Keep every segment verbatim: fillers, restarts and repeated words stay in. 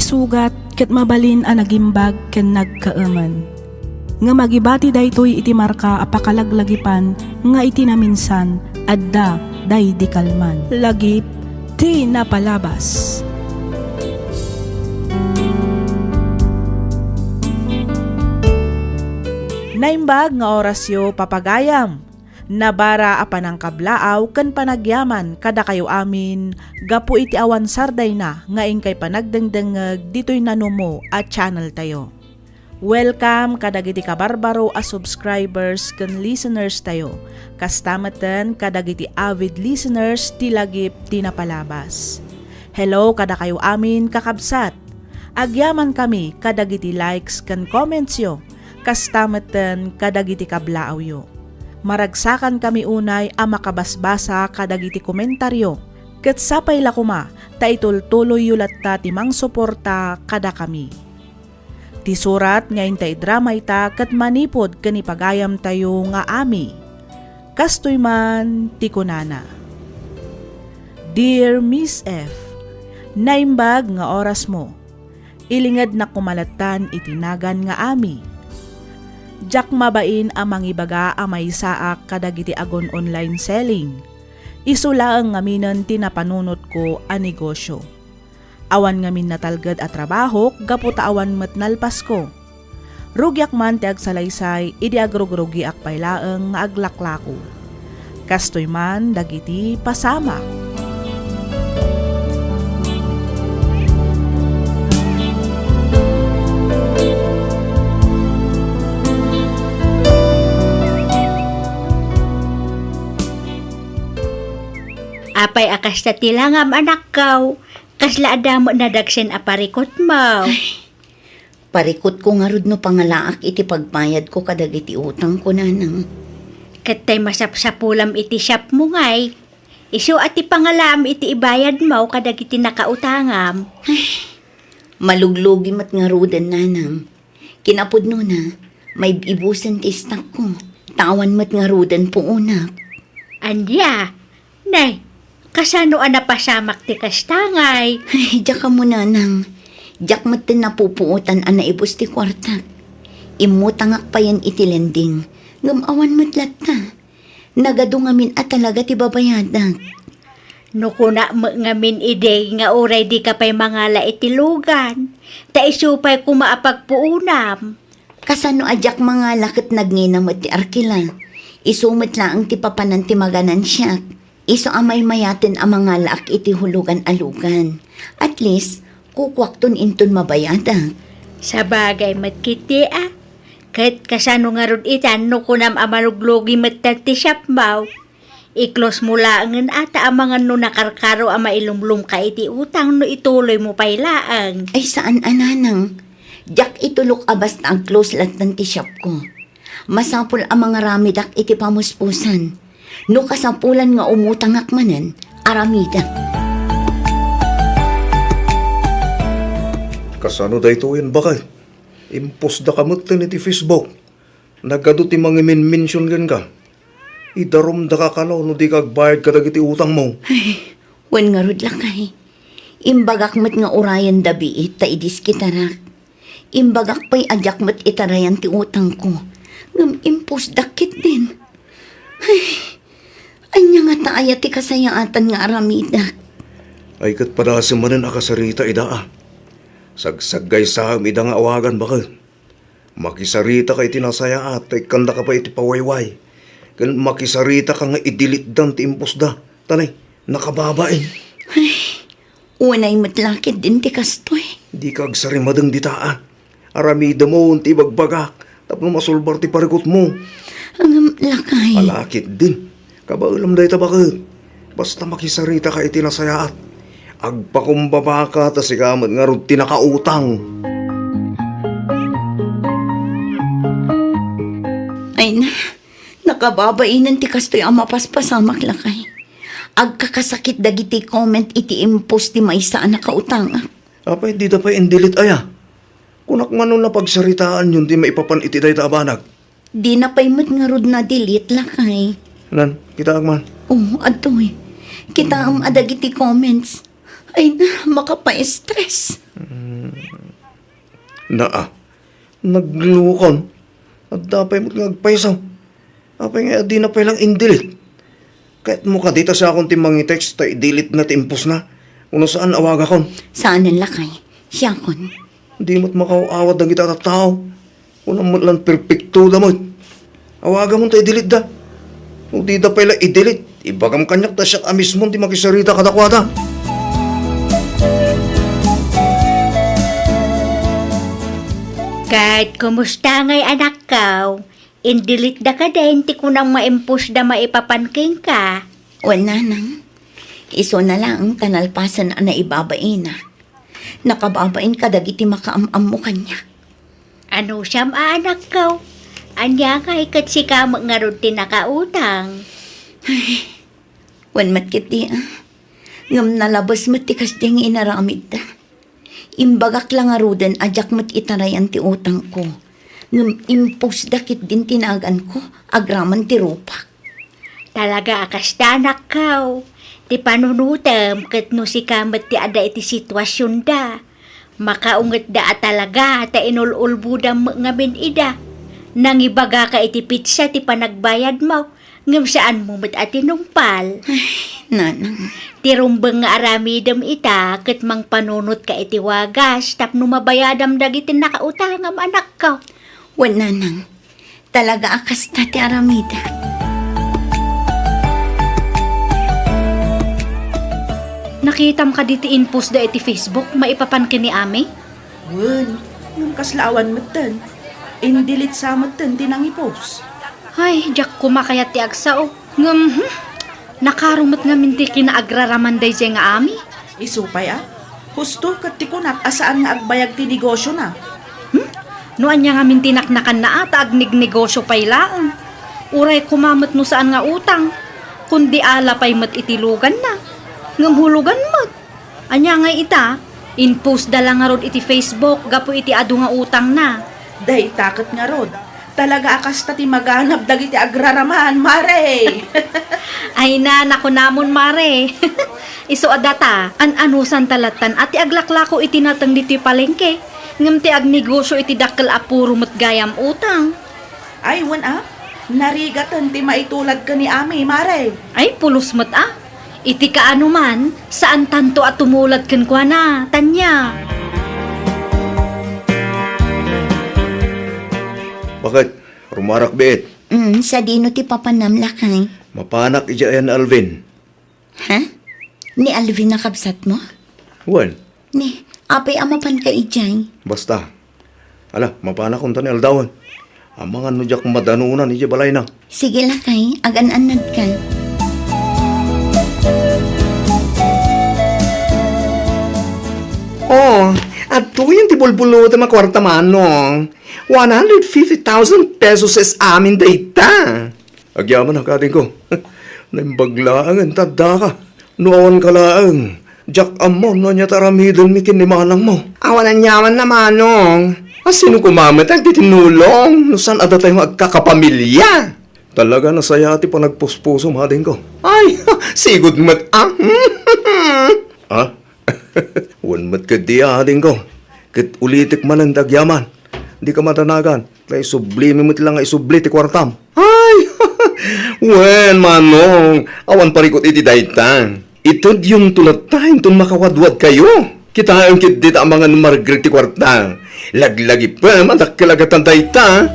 sugat ket mabalin a nagimbag ken nagkaemen. Ngem agibati daytoy iti marka a pakalaglagipan nga iti naminsan, adda daydi kalman. Lagip ti napalabas. Naimbag nga orasyo, papagayam. Nabara a panangkablaaw ken panagyaman kadakayo amin gapu iti awan sardayna nga inkay panagdengdengngeg ditoy nanumo a channel tayo. Welcome kadagiti kabarbaro a subscribers ken listeners tayo, kasta metten kadagiti avid listeners ti Lagip ti Napalabas. Hello kadakayo amin, kakabsat! Agyaman kami kadagiti likes ken comments yo, kasta metten kadagiti kablaaw yo. Maragsakan kami unay a makabasbasa kadagiti komentaryo, ket sapay la koma ta itultuloy yo latta ti mangsuporta kadakami. Ti surat nga inta idrama ita ket manipud ken ipagayamtayo nga ami. Kastoy man ti kunana, Dear Miss F, naimbag nga orasmo. Ilingednak koma lattan iti nagan nga ami. Diak mabain a mangibaga a maysaak kadagiti agon-online selling. Isu laeng ngaminen ti napanunotko a negosyo. Awan ngamin natalged a trabahok gapu ta awan met nalpasko. Rugiak man ti agsalaysay idi agrugrugiak pay laeng nga aglaklako. Kastoy man dagiti pasamak. Apay a kasta ti langam, anakkaw? Kasla adda met nadagsen a parikutmo? Ay, parikutko ngarud no pangalaak iti pagbayadko kadagiti utangko, nanang. Ket tay masapsapulam iti shopmo ngay, isu a ti pangalaam iti ibayadmo kadagiti nakautangam. Ay, maluglugi met ngaruden, nanang. Kinapudnona, maibibusen ti istakko. Ta awan met ngaruden puonak. Ania? Nay, kasano a napasamak ti kasta ngay? Ay, diak ammo, nanang. Diak metten napupuotan a naibus ti kuartak. Immutangak payen iti lending, ngem awan met latta. Nagadu ngamin a talaga ti babayadak. No kunak met ngamin idi nga uray dika pay mangala iti lugan, ta isu pay koma a pagpuonam. Kasano a diak mangala ket nagngina met ti arkila? Isu met laeng ti papanan ti maganansiak. Isu a maymayaten a mangalaak iti hulugan a lugan. At least, kukuakton inton mabayadak. Sabagay met ketdi a. Ket kasano ngarud itan no kunam a maluglugi met ti shopmo? I-close mo laengen ata amangan no nakarkaro a mailumlomka iti utang no ituloymo pay laeng. Ay, saan a, nanang. Diak itulok a basta ag-close lattan ti shopko. Masapul a mangaramidak iti pamuspusan. No kasapulan nga umutangak manen, aramidak. Kasano daytoyen, baket? Impostdaka metten iti Facebook. Nagadu ti mangimenmension kenka. Idarumdaka kano no dika agbayad kadagiti utangmo. Ay, wen ngarud, lakay. Imbagak met nga urayenda biit ta idiskitarak. Imbagak pay a diak met itarayan ti utangko. Ngem impostdak ketdin. Ay, ania ngata aya ti kasayaatan nga aramidak? Ay, ket padasem manen a kasarita ida a. Sagsaggaysam ida nga awagan, baket. Makisaritaka iti nasayaat ta ikkandaka pay iti pawayway, ken makisaritaka nga i-delete-dan ti impostda. Ta nay, nakababain. Ay, unay met la ketdin ti kastoy. Dika agsarimadeng dita a. Aramidemon ti ibagbagak tapno masulbar ti parikutmo. Ngem, lakay. Ala ketdin. Kabaelam dayta, baket. Basta makisaritaka iti nasayaat. Agpakumbabaka ta sika met ngarud ti nakautang. Ay na, nakababainen ti kastoy a mapaspasamak, lakay. Agkakasakit dagiti comment iti impost ti maysa a nakautangak. Apay, dida pay in-delete aya? Kunak man no napagsaritaanyon ti maipapan iti dayta a banag. Dina pay met ngarud na-delete, lakay. Nan, kitaak man. Oh, adtoy. Kitaem a dagiti comments. Ay na, makapaestres. Mm, Naa, naglukon. Adda pay met nga agpayso. Apay nga adina pay lang in-delete? Kayatmo kadi ta siakon ti mangitext ta i-delete na ti impostna? Wenno saan, awagakon? Saanen, lakay. Siakon. Di met makaw-awat dagiti a tattao. Kunam met lang perpektoda met. Awagamon ta i-delete da. No dida pay la i-delete, ibagam kaniak ta siak a mismon ti makisarita kadakuada. Ket kumusta ngay, anakko? In-delete da kadin ti kunam nga impostda maipapan kenka? Wen, nanang. Isuna laeng ta nalpasen a naibabaina. Nakababain kadagiti makaam-ammo kaniak. Anusam a, anakko? Ania ngay ket sika met ngarud ti nakautang? Ay, wen met ketdi, a. Ngem nalabes met ti kasdiay nga inaramidda. Imbagak la ngaruden a diak met itarayan ti utangko. Ngem impostda ketdin ti naganko agraman ti rupak. Talaga a kasta, anakko. Ti panunotem ket no sika met ti adda iti situasionda, makaungetda a talaga ta inul-ulbodam met ngamin ida. Nangibagaka iti petsa ti panagbayadmo, ngem saanmo met a tinungpal. Ay, nanang. Ti rumbeng nga aramidem ita ket mangpanunotka iti wagas tapno mabayadam dagiti nakautangam, anakko. Wen, nanang. Talaga a kasta ti aramidek. Nakitam kadi ti in-postda iti Facebook maipapan ken ni Ami? Wen, ngem kasla awan metten. In-delete sa metten ti nangi-post. Ay, diak koma kayat ti agsao. Ngem, hmm, nakaro met ngamin ti kinaagraraman daydiay nga Ami. Isu pay a, husto ket ti kunak a saan nga agbayag ti negosiona. Hmm? No ania ngamin ti naknakanna a ta agnegnegosio pay laeng. Uray koma met no saan nga utang, kundi ala pay met iti luganna. Ngem hulugan met. Ania ngay ita? In-postda la ngarud iti Facebook gapu iti adu nga utangna. Dayta ket ngarud, talaga a kasta ti maganab dagiti agraraman, Mare! Ay na, nakunamon, Mare. Isu a data, an-anusanta lattan a ti aglaklako iti nateng ditoy palengke, ngem ti agnegosio iti dakkel a puro met gayam utang. Ay, wen a, narigaten ti maitulad ken ni Ami, Mare. Ay, pulos met a. Iti kaano man, saan tanto a tumulad kenkuana, Tanya. Bakit? Rumarak biit? Mm, sadino ti papanam, lakay? Mapanak idiay ni Alvin. Ha? Ni Alvin a kabsatmo? Wen. Ni, apay a mapanka idiay? Basta. Ala, mapanakon ta ni aldawen. Amangan no diak madanunan idiay balayna. Sige, lakay, agan-annadka. Oh, adtoyen ti bulbulutem a kuarta, manong. One hundred fifty thousand pesos is amin dayta. Agyamanak, adingko. Naimbag laengen ta addaka. No awanka laeng, diak ammo no ania ti aramidenmi ken ni manangmo. Awan aniamanna, manong. A, sino koma met ti agtitinulong no saan a datayo nga agkakapamilya? Talaga a nasayaat ti panagpuspusom, adingko. Ay, sigud met a. Ah? Wen met ketdi, adingko. Ket ulitek manen ti agyaman. Dika madanagan. Ta isublimi met la nga isubli ti kuartam. Ay! Wen, manong, awan parikut iti dayta. Itedyonto latta inton makawadwadkayo. Kitaem ketdi ta amangan ni Margaret ti kuarta. Laglagipem a dakkel a gatad dayta.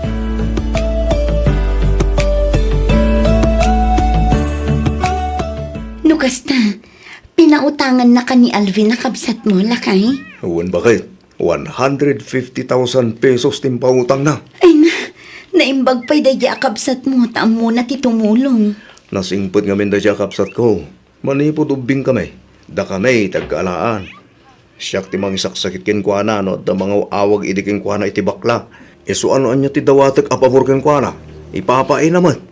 No kasta, pinautangannaka ni Alvin a kabsatmo, lakay? Wen, bakit? One hundred fifty thousand pesos ti impautangna. Ay na, naimbag pay daydiay a kabsatmo ta ammona ti tumulong. Nasingpet ngamin daydiay a kabsatko. Manipud ubbingkami, dakami ti agkaalaan. Siak ti mangisaksakit kenkuana no adda mangaw-awag idi kenkuana iti bakla. Isu a no ania ti dawatek a pabor kenkuana, ipapaina met.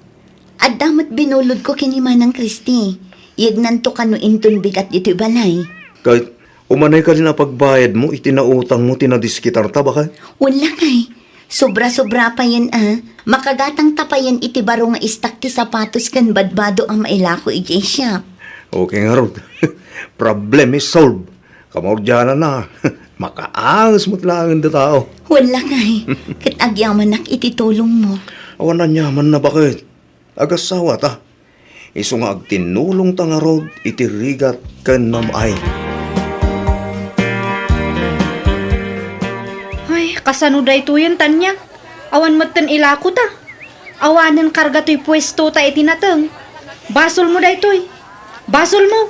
Adda met binulodko ken ni Manang Christy. Yegnanto kano inton bigat ditoy balay. Ket umanay kadin a pagbayadmo iti nautangmo ti nadiskitarta, baket? Wen, lakay. Sobra-sobra payen a. Makagatangta payen iti baro nga istak ti sapatos ken badbado a mailako idiay shop. Okay ngarud. Problem is solved. Kamaudiananna. Makaanges met laengen da tao. Wen lakay, ket agyamanak iti tulongmo. Awan aniamanna baket. Agassawa ta. Isu nga agtinnulongta ngarud iti rigat ken nam-ay. Ay, kasano daytoyen, Tania? Awan metten ilakota. Awanen karga toy puestota iti nateng. Basolmo daytoy. Basolmo.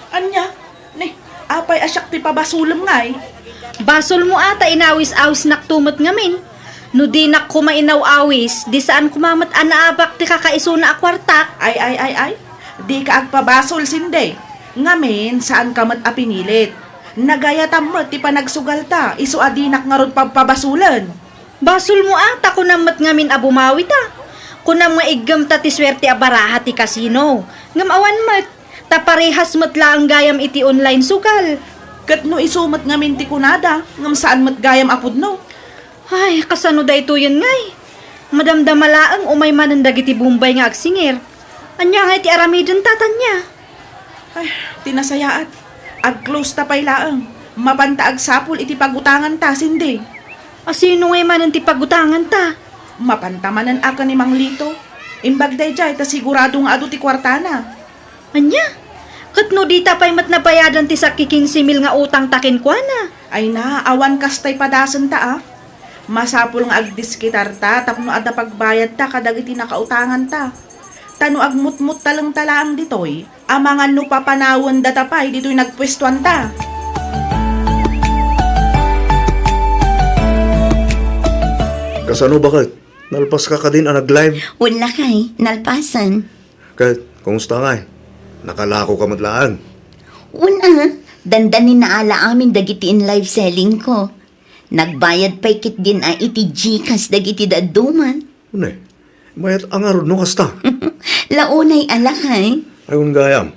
Ania? Ne, apay a siak ti pabasolem ngay? Basolmo a ta inawis-awisnakto met ngamin. No dinak koma inaw-awis, di saan koma met a naabak ti kakaisuna a kuartak. Ay, ay, ay, ay. Dika agpabasol, Sinde. Ngamin, saanka met a pinilit. Nagayatam met ti panagsugalta, isu a dinak ngarud pabpabasolen. Basolmo a ta kunam met ngamin a bumawita. Kunam nga iggemta ti suerte a baraha ti kasino. Ngem awan met, ta parehas met laeng gayam iti online sugal. Ket no isu met ngamin ti kunada, ngem saan met gayam a pudno. Ay, kasano daytoyen ngay? Madamdama laeng umay manen dagiti Bombay nga agsingir. Ania ngay ti aramidenta, Tania? Ay, ti nasayaat. Ag-close ta pay laeng. Mapanta agsapul iti pagutanganta, Sinde. Asino ngay manen ti pagutanganta? Mapanta manen a ken ni Mang Lito. Imbag daydiay ta sigurado nga adu ti kuartana. Ania? Ket no dita pay met nabayadan ti sakki kinse mil nga utangta kenkuana? Ay na, awan kastay padasenta a. Masapul nga agdiskitarta tapno adda pagbayadta kadagiti nakautanganta. Ta no agmutmuttalengta laeng ditoy, amangan no papanawendata pay ditoy nagpuestuanta. Kasano baket? Nalpaska kadin a nag-live? Wen lakay, nalpasen. Ket, kumusta ngay? Nakalakoka met laeng? Wen a, dandanin naala amin dagiti in-live sellingko. Nagbayad pay ketdin a iti GCash dagiti dadduma. Wen, mayat a ngarud no kasta. Launay a lakay. Ay, wen gayam.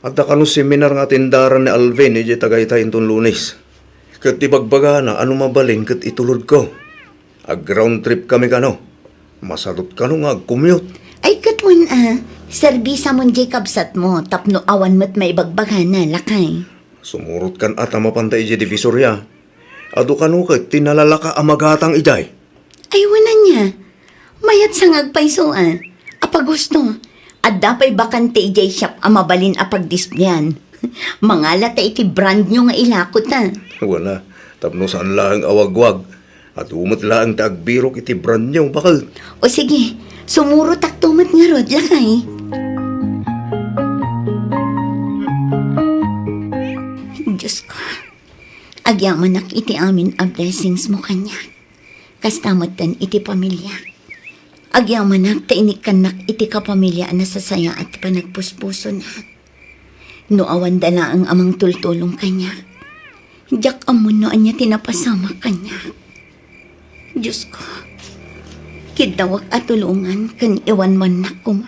Adda kano seminar nga atendaran ni Alvin idiay Tagaytay inton Lunes. Ket ibagbagana a no mabalin ket itulodko. Ag-round trip kami kano. Masadot kano nga ag-commute. Ay, ket wen a, serbisamon diay kabsatmo tapno awan met maibagbagana, lakay. Sumurot kan a ta mapanta idiay Divisoria. Adu kano ket ti nalalaka a magatang idiay. Ay, wen ania. Mayat sa nga agpayso a. Apay gusto, adda pay bakante idiay shop a mabalin a pagdispleyan. Mangala ta iti brand new nga ilakota. Wen a, tapno saan laeng a wagwag. Adu met laeng ta agbirok iti brand new, baket. O sige, sumurotakto met ngarud, lakay. Diyos ko, agyamanak iti amin a blessings mo kaniak. Kasta metten iti pamiliak. Agyamanak ta inikkannak iti kapamilya a nasasayaat ti panagpuspusona. No awan da laeng a mangtultulong kaniak, diak ammo no ania ti napasamak kaniak. Diyos ko, kiddawak a tulongan ken iwanwannak koma.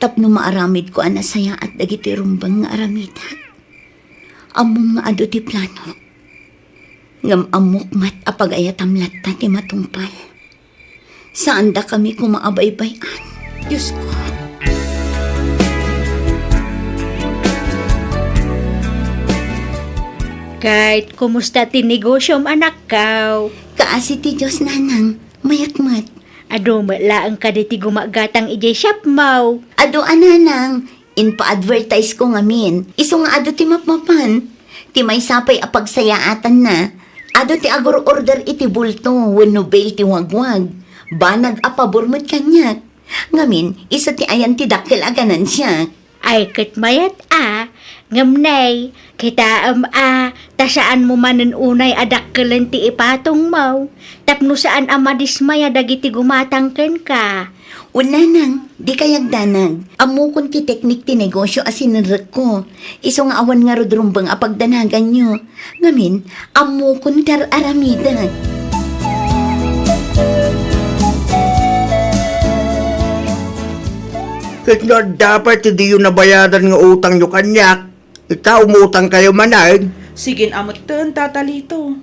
Tapno maaramidko a nasayaat dagiti rumbeng nga aramidak. Ammom nga adu ti planok. Ngem ammok met a pagayatam latta ti matungpal. Saandakami koma a baybay-an, Diyos ko. Ket, kumusta ti negosiom, anakko? Kaasi ti Dios, nanang. Mayat met. Adu met laeng kadi ti gumagatang idiay shopmo? Adu a, nanang. Impa-advertise ko ngamin. Isu nga adu ti mapmapan. Ti maysa pay a pagsayaatanna, adu ti agur-order iti bulto wenno bale ti wagwag. Banag a pabor met kaniak. Ngamin, isu ti ayan ti dakkel a ganansiak. Ay, ket mayat a, ngem nay, kitaem a, ta saanmo manen unay a dakkelen ti ipatongmo, tapno saan a madismaya dagiti gumatang kenka. Wen, nanang, dika agdanag. Ammokon ti teknik ti negosio a sinirrekko. Isu nga awan ngarud rumbeng a pagdanaganyo. Ngamin, ammokon ti ar-aramidek. Ket no adda pay ti diyo nabayadan nga utangyo kaniak, ita, umutangkayo manen. Sige a metten, Tata Lito.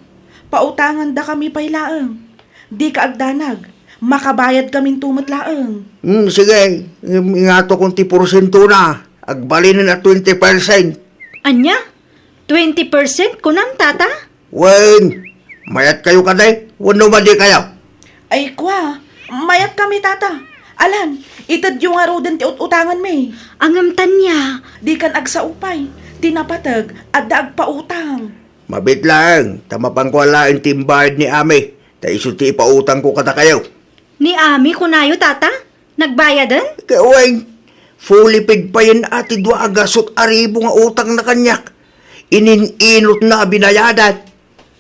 Pautangandakami pay laeng. Dika agdanag. Makabayadkaminto met laeng. Hmm, sige. Ingatokon ti porsientona. Agbalinen a twenty percent. Ania? Twenty percent kunam, Tata? Wen, mayatkayo kadi wenno madikayo? Ay, kua, mayatkami, Tata. Alan, itedyo ngaruden ti ut-utanganmi. Ngem ania? Dikan agsao pay. Ti napateg, adda agpautang. Mabiit laeng, ta mapanko laeng ti imbayad ni Ami, ta isu ti ipautangko kadakayo. Ni Ami, kunayo, Tata? Nagbayaden? Ket wen, fully paid payen a ti dua a gasut a ribu nga utangna kaniak. Inin-inutna a binayadan.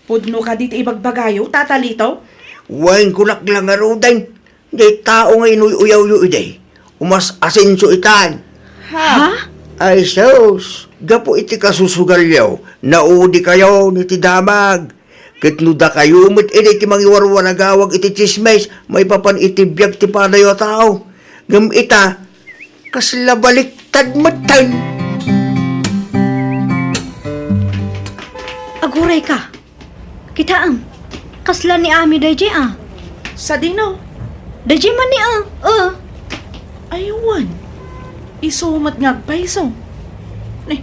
Pudno kadi ti ibagbagayo, Tata Lito? Wen, kunak la ngaruden, diay tao nga inuy-uyawyo idi, umas-asenso itan. Ha? Ay sus, gapu iti kasusugalyo, naudikayon iti damag. Ket no dakayo met idi ti mangiwarwaragawag iti tsismis maipapan iti biag ti panayo a tao, ngem ita, kasla baliktad metten. Agurayka. Kitaem, kasla ni Ami daydiay a. Sadino? Daydiay man ni a, a. Ay wen, isu met nga agpayso. Ni,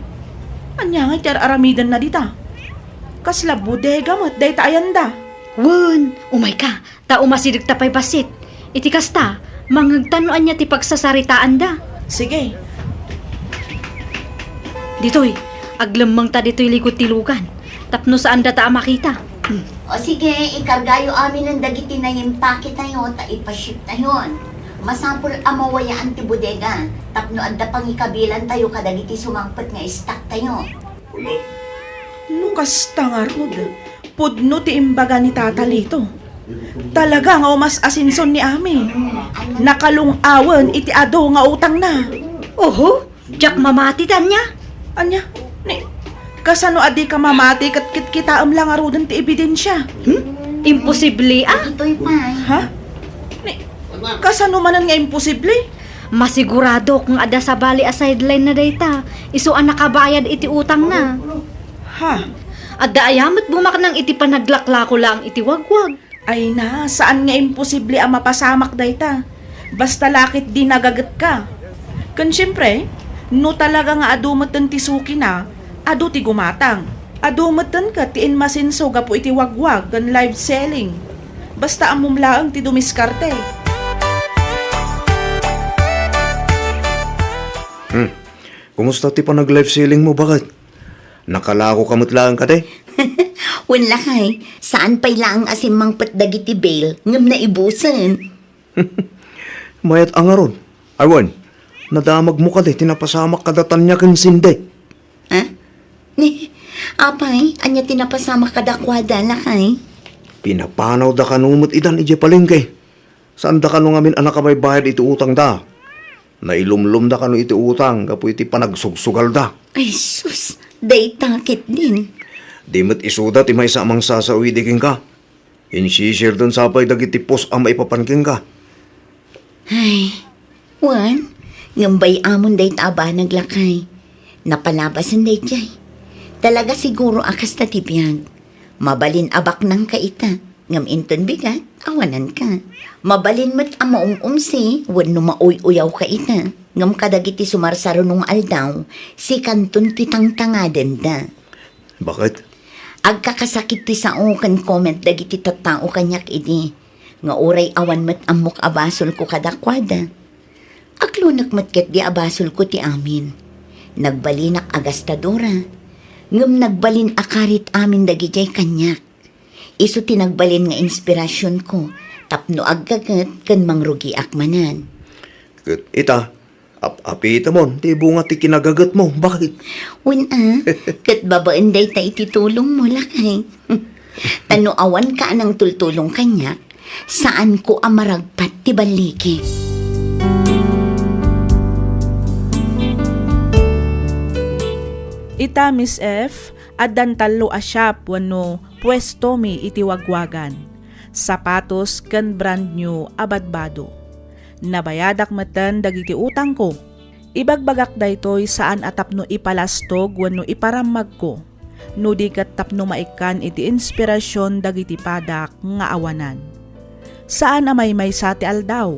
ania ngay ti ar-aramidenna dita? Kasla bodega met dayta ayanda. Wen, umayka, ta umasidegta pay bassit. Iti kasta, mangngegta no ania ti pagsasaritaanda. Sige. Ditoy, aglemmengta ditoy likud ti lugan, tapno saandata a makita. Mm. O sige, ikargayo aminen dagiti naimpaketayo ta ipashiptayon. Masapul a mawayaan ti bodega tapno adda pangikabilantayo kadagiti sumangpet nga stocktayo. No kasta ngarud, pudno ti imbaga ni Tata Lito. Talaga nga umas-asenso ni Ami. Nakalung-awen iti adu nga utangna. Oho, diak mamati, ania? Ania? Ni, kasano a dika mamati ket kitkitaem la ngaruden ti ebidensia? Hmm? Imposible, a? Ditoy pay. Ha? Ni, kasano manen nga imposible? Masiguradok nga adda sabali a sideline na dayta, isu a nakabayad iti utangna. Ha? Adda aya met bumaknang iti panaglaklako laeng iti wagwag? Ay na, saan nga imposible a mapasamak dayta. Basta la ketdi nagagetka. Ken siempre, no talaga nga adu metten ti sukina, adu ti gumatang. Adu metten ket ti inmasenso gapu iti wagwag ken live selling. Basta ammom laeng ti dumiskarte. Hmm. Kumusta ti panag-live selling mo, baket? Nakalakoka met laeng kadi? Wen lakay, saan pay laeng a simmangpet dagiti bail ngem naibusen. Mayat a ngarud. Ay wen, nadamagmo kadi ti napasamak kada Tanya ken Cindy? Ha? Ni, apay, ania ti napasamak kadakuada, lakay? Pinapanawda kano met idan idiay palengke. Saanda kano ngamin a nakabaybayad iti utangda. Nailumlomda kano iti utang gapu iti panagsugsugalda. Ay sus, dayta ketdin. Di met isuda ti maysa a mangsasawidi kenka. Insisirden sa pay dagiti pos a maipapan kenka. Ay, wen, ngem bay-amon dayta a banag, lakay. Napalabasen daydiay. Talaga siguro a kasta ti biag. Mabalin a baknangka ita, ngem inton bigat, awananka. Mabalin met a maum-umsi wenno mauy-uyawka ita, ngem kadagiti sumarsaruno nga aldaw, sikanton ti tangtangadenda. Baket? Agkakasakit ti sao ken comment dagiti tattao kaniak idi, nga uray awan met ammok a basolko kadakuada. Aglunek met ketdi a basolko ti amin. Nagbalinak a gastadora, ngem nagbalin a karit amin dagidiay kaniak. Isu ti nagbalin nga inspirasionko tapno aggaget ken mangrugiak manen. Ket ita, ap-apitemon ti bunga ti kinagagetmo, baket? Wen a, ket babaen dayta iti tulongmo, lakay. Ta no awan ka a nangtultulong kaniak, saanko a maragpat ti balligi. Ita, Miss F, addan tallo a shop wenno puestomi iti wagwagan, sapatos ken brand new a badbado. Nabayadak metten dagiti utangko. Ibagbagak daytoy saan a tapno ipalastog wenno iparammagko, no di ket tapno maikkan iti inspirasion dagiti padak nga awanan. Saan a maymaysa ti aldaw.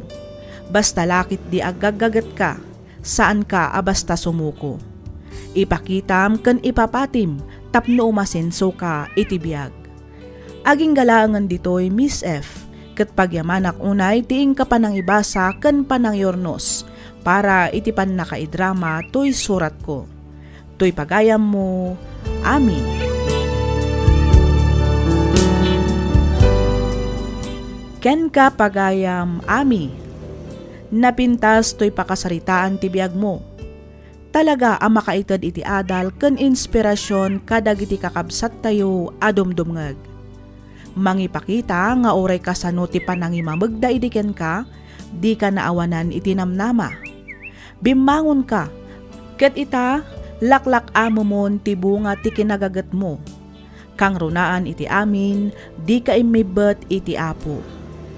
Basta la ketdi aggaggagetka, saanka a basta sumuko. Ipakitam ken ipapatim tapno umasensoka iti biag. Agingga laengen ditoy, Miss F, ket pagyamanak unay ti inka panangibasa ken panangiyurnos para iti pannakaidrama toy suratko. Toy pagayammo, Ami. Kenka, pagayam, Ami. Napintas toy pakasaritaan ti biagmo. Talaga a makaited iti adal ken inspirasion kadagiti kakabsattayo a dumdumngeg. Mangipakita nga uray kasano ti panangimamegda idi kenka, dika naawanan iti namnama. Bimmangonka, ket ita, laklak-amemon ti bunga ti kinagagetmo. Kangrunaan iti amin, dika immibbet iti Apo.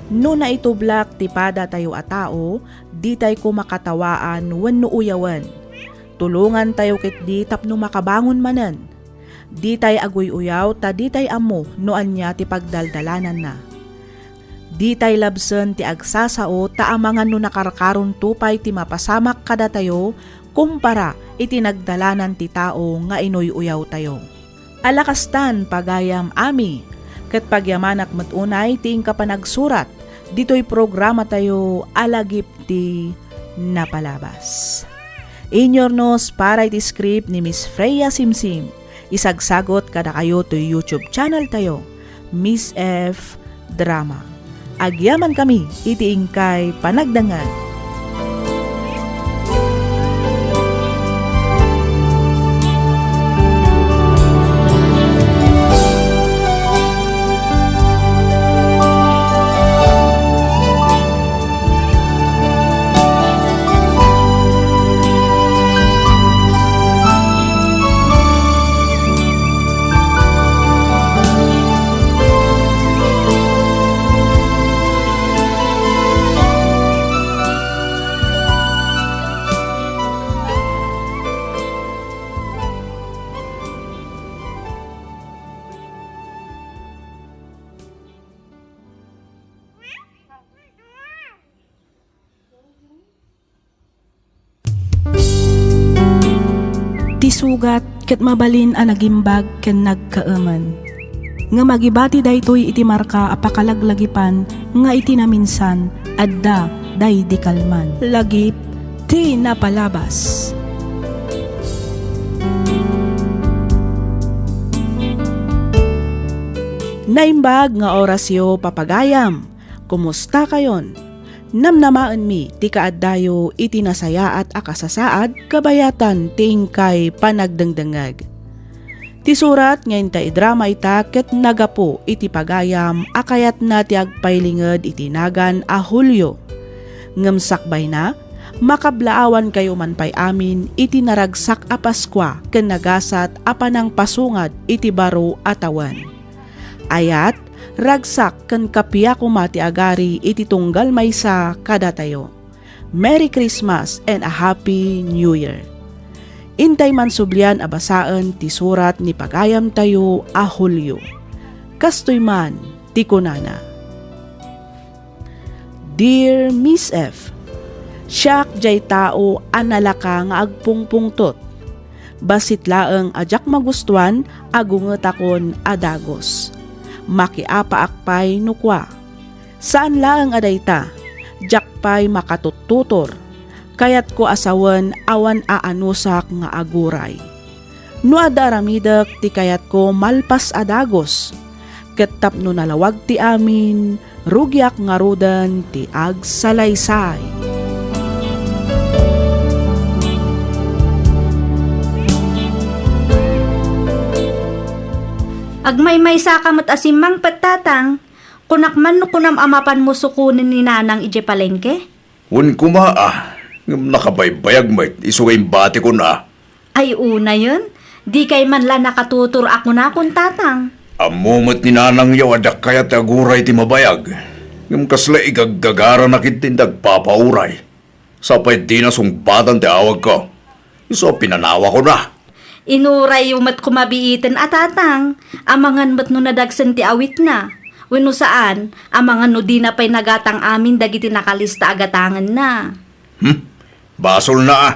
No naitublak ti padatayo a tao, ditayko makatawaan wenno uyawen. Tulongantayo ketdi tapno makabangon manen. Ditay aguy-uyaw ta ditay ammo no ania ti pagdaldalananna. Ditay labsen ti agsasao ta amangan no nakarkaronto pay ti mapasamak kadatayo kumpara iti nagdalanan ti tao nga inuy-uyawtayo. Ala kastan, pagayam, Ami, ket pagyamanak met unay ti inka panagsurat ditoy programatayo a Lagip ti Napalabas. Inyurnos para iti script ni Miss Freya Simsim. Isagsagot kadakayo toy YouTube channel tayo, Miss F Drama. Agyamankami iti inkay panagdengngeg. Ti sugat ket mabalin a nagimbag ken nagkaemen. Ngem agibati daytoy iti marka a pakalaglagipan nga iti naminsan, adda daydi kalman. Lagip ti Napalabas. Naimbag nga orasyo, papagayam. Kumustakayon? Namnamaenmi ti kaaddayo iti nasayaat a kasasaad kabayatan ti inkay panagdengdengngeg. Ti surat nga inta idrama ita ket nagapu iti pagayam a kayatna ti agpailinged iti nagan a Julio. Ngem sakbayna, makablaawankayo man pay amin iti naragsak a Paskua ken nagasat a panangpasungad iti baro a tawen. Ayat, ragsak ken kappia koma ti agari iti tunggal maysa kadatayo. Merry Christmas and a Happy New Year! Intay man sublian a basaen ti surat ni pagayamtayo a Julio. Kastoy man ti kunana, Dear Miss F, siak jay tao a nalaka nga agpungpungtot. Bassit laeng a diak magustuan a gungetakon a dagus. Makiapaak pay no kua. Saan laeng a dayta, diak pay makatuttutor. Kayatko a sawen awan aanusak nga aguray. No adda aramidek ti kayatko malpas a dagus, ket tapno nalawag ti amin, rugiak ngaruden ti agsalaysay. Agmaymaysa ka met a simmangpet, Tatang. Kunak man no kunam a mapanmo sukonen ni Nanang idiay palengke? Wen koma a, ngem nakabaybayag met isu nga imbatikon a. Ay unayen, dikay man la nakatutor a kunakon, Tatang. Ammo met ni Nanangyo a diak kayat ti aguray ti mabayag, ngem kasla igaggagaranak iti nagpapauray. Sapay dina sungbatan ti awagko. Isu a pinanawakon a. Inurayyo met koma biiten a, Tatang, amangan met no nadagsen ti awitna. Wenno saan, amangan no dina pay nagatang amin dagiti nakalista a gatangenna. Hmm? Basolna a.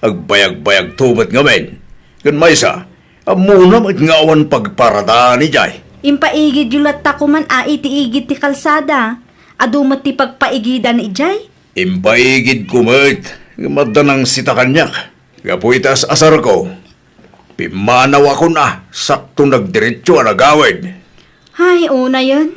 Agbayagbayagto met ngamin. Ken maysa, Ammona met nga awan pagparadaan idiay. Impaigidyo latta koman a iti igid ti kalsada. Adu met ti pagpaigidan idiay. Impaigidko met, ngem adda nangsita kaniak. Gapu iti as-asarko, pimmanawakon a sakto nagdiretso a nagawid. Hay, unayen.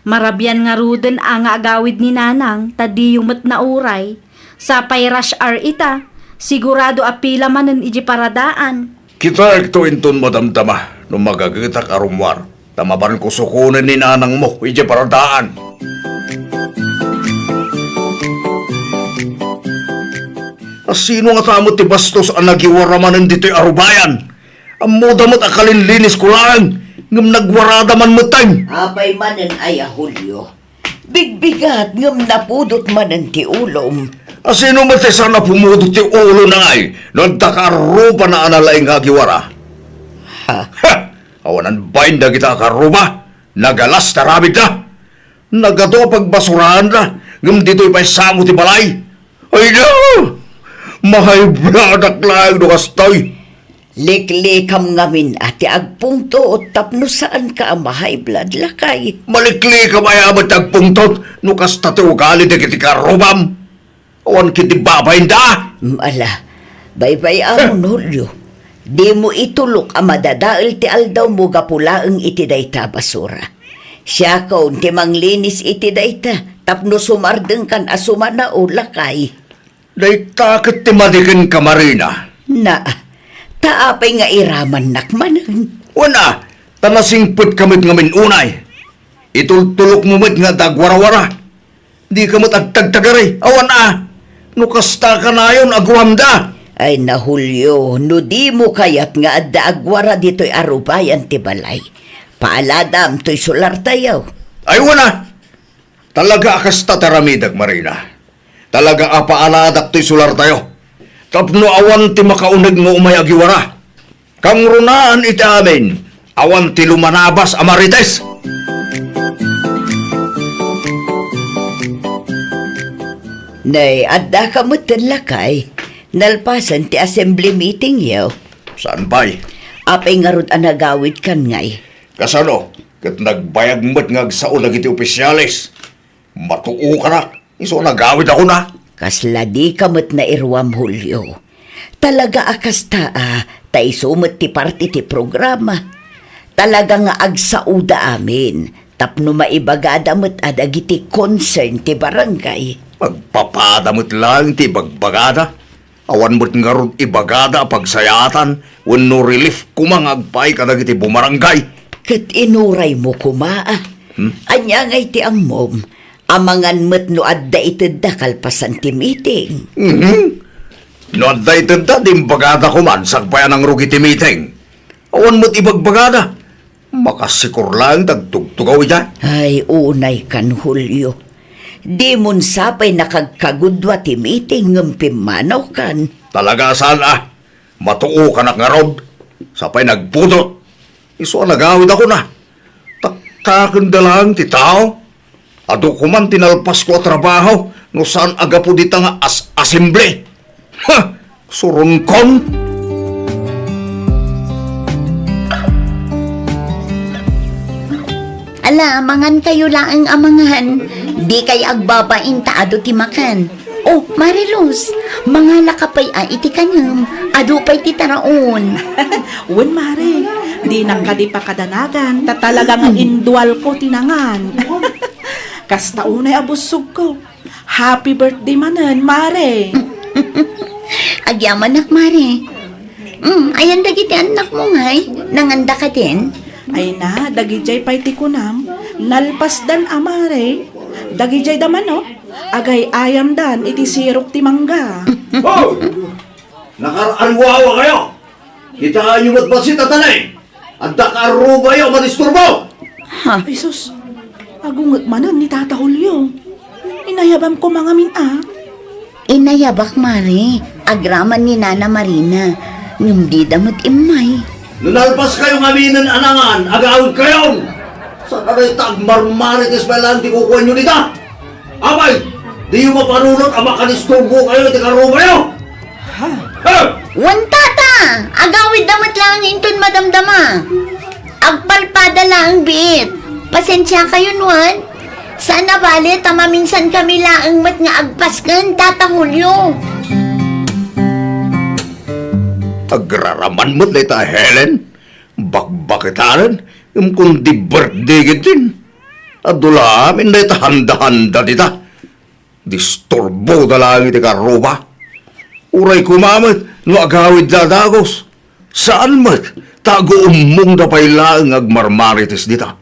Marabian ngaruden a nga agawid ni Nanang, ta diyo met nauray. Sapay rush hour ita, sigurado a pila manen idiay paradaan. Kitaekto inton madamdama no magagetak a rummuar, ta mapanko sukonen ni nanangmo idiay paradaan. A sino ngata met ti bastos a nagiwara manen ditoy arubayan? Ammoda met a kalinlinisko laeng, ngem nagwarada man metten. Apay manen aya, Julio? Bigbigat ngem napudot manen ti ulom. A sino met ti saan a pumudot ti ulona ngay no adda ka arrubana a nalaing nga agiwara? Ha? Ha! Awanan bain dagita a karruba, nagalas ti aramidda. Nagadu a pagbasuraanda, ngem ditoy pay samo ti balay. Ay, no! Mahaybladak laeng no kastoy. Liklikam ngamin a ti agpungtot tapno saanka a mahayblood, lakay. Maliklikam aya met ti agpungtot no kasta ti ugali dagiti karrubam? Awan ketdi babainda? Mm, ala, baybay-amon, Julio. Dimo itulok a madadael ti aldawmo gapu laeng iti dayta a basura. Siakon ti manglinis iti dayta tapno sumardengkan a sumanao, lakay. Dayta ket ti madi kenka, Marina. Na, ta apay nga iramannak manen? Wen a, ta nasingpetka met ngamin unay. Itultulokmo met nga adda agwarawara. Dika met agtagtagari. Awan a. No kasta kanayon, aguamda. Ay na, Julio, no dimo kayat nga adda agwara ditoy arubayan ti balay, paaladam toy solartayo. Ay, wen a. Talaga a kasta ti aramidek, Marina. Talaga a paaladak toy solartayo. Tapno awan ti makauneg nga umay agiwara. Kangrunaan iti amin, awan ti lumanabas a marites. Nay, addaka metten, lakay. Nalpasen ti assembly meeting yo. Saan pay? Apay ngarud a nagawidkan ngay? Kasano? Ket nagbayag met nga agsao dagiti opisyales. Matuokanak, isu a nagawidakon a. Kasla dika met nairuam, Julio. Talaga a kasta a, ta isu met ti parte ti programa. Talaga nga agsaoda amin, tapno maibagada met a dagiti concern ti barangay. Magpapada met laeng ti ibagbagada. Awan met ngarud ibagada a pagsayaatan wenno relief koma nga agpaay kadagiti bumarangay. Ket inuraymo koma a. Hmm? Ania ngay ti ammom? Amangan met no adda itedda kalpasan ti meeting. Mhm. No adda itedda, di imbagada koman sakbay a nangrugi ti meeting. Awan met ibagbagada. Makasikor laeng ti agtugtugaw idiay. Ay, unaykan, Julio. Dimon sapay nakagkagudua ti meeting ngem pimmanawkan. Talaga saan a. Matuokanak ngarud. Sapay nagpudot. Isu a nagawidakon a. Taktakenda laeng ti tao. Adu koman ti nalpasko a trabaho no saan a gapu dita nga as-, assembly. Ha! Suronkon! Ala, mangankayo laeng a mangan. Dikay agbabain ta adu ti makan. Oh, Mare Luz, mangalaka pay a iti kanem. Adu pay ti taraon. Wen, Mare, dinak kadi pakadanagan, ta talaga nga indualko ti nangan. Kasta unay a bussogko. Happy birthday manen, Mare. Agyamanak, Mare. Mm, ayan dagiti annakmo ngay? Nanganda kadin? Ay na, dagidiay pay ti kunam, nalpasdan a, Mare. Dagidiay da manok, agay-ayamdan iti sirok ti mangga. Oh! Nakar-ariwawa kayo! Kitaenyo met bassit a talay! Adda karrubayo a madisturbo! Ha? Ay sus, agunget manen ni Tata Julio. Inayabam koma ngamin a. Inayabak, Mare, agraman ni Nana Marina, ngem dida met immay. No nalpas kayo ngaminen a nangan, agawid kayon! Saan a dayta agmarmarites pay laeng ti kukuanyo dita? Apay, diyo mapanunot a makadisturbo kayo iti karrubayo? Ha? Wen, tata! Agawidda met laeng inton madamdama. Agpalpada laeng biit. Pasensiakayon, wen. Saan a bale ta maminsankami laeng met nga agpasken, Tata Julio. Agraraman met dayta, Helen. Bakbaketanen, ngem kundi birthday ketdin. Adu la amin dayta handa-handa dita. Disturboda laeng iti kaarruba. Uray koma met no agawidda a dagus. Saan met, ta aguummongda pay laeng nga agmarmarites dita.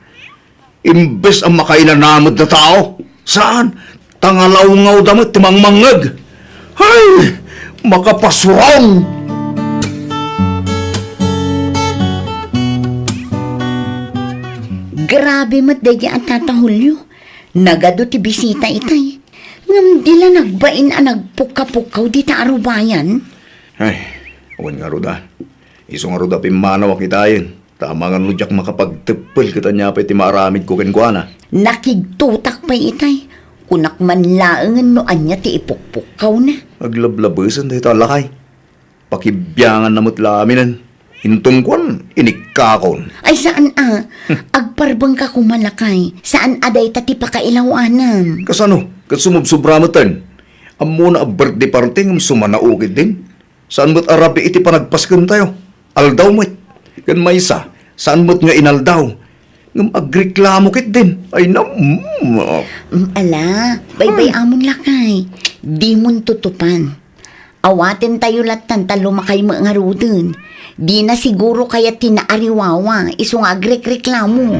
Imbes a makainanamedda tao, saan, ta ngalawngawda met ti mangmangngeg. Hay, makapasurong! Grabe met daydi a Tata Julio. Nagadu ti bisita itay. Ngem di la nagbain a nagpukka-pukkaw dita a rubayan. Ay, awan ngarud a. Isu ngarud a pimmanawak itayen. Ta amangan no diak makapagteppel ket ania pay ti maaramidko kenkuana. Nakigtotak pay itay. Kunak man laengen no ania ti ipukpukkawna. Aglablabesen dayta a lakay. Pakibianganna met la aminen. Inton kuan, inikkakon. Ay, saan a. Hmm. Agparbengka koma, lakay. Saan a dayta ti pakailawanam. Kasano? Ket sumubsobra metten. Ammona a birthday party ngem sumanaukit din. Saan met a rabii iti panagpaskentayo. Aldaw met. Ken maysa, saan met nga inaldaw. Ngem agreklamo ketdin. Ay, nam-, mm, ah. Mm, ala, baybay-amon lakay. Dimon tutupan. Awatentayo lattan ta lumakay met ngaruden. Dina siguro kayat ti naariwawa, isu nga agrekreklamo.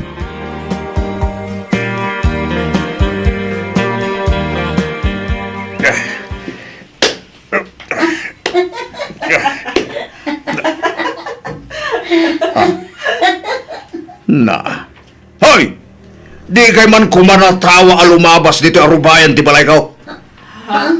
Na. Hoy! Dikay man koma natawa a lumabas ditoy arubayan ti balayko? Ha?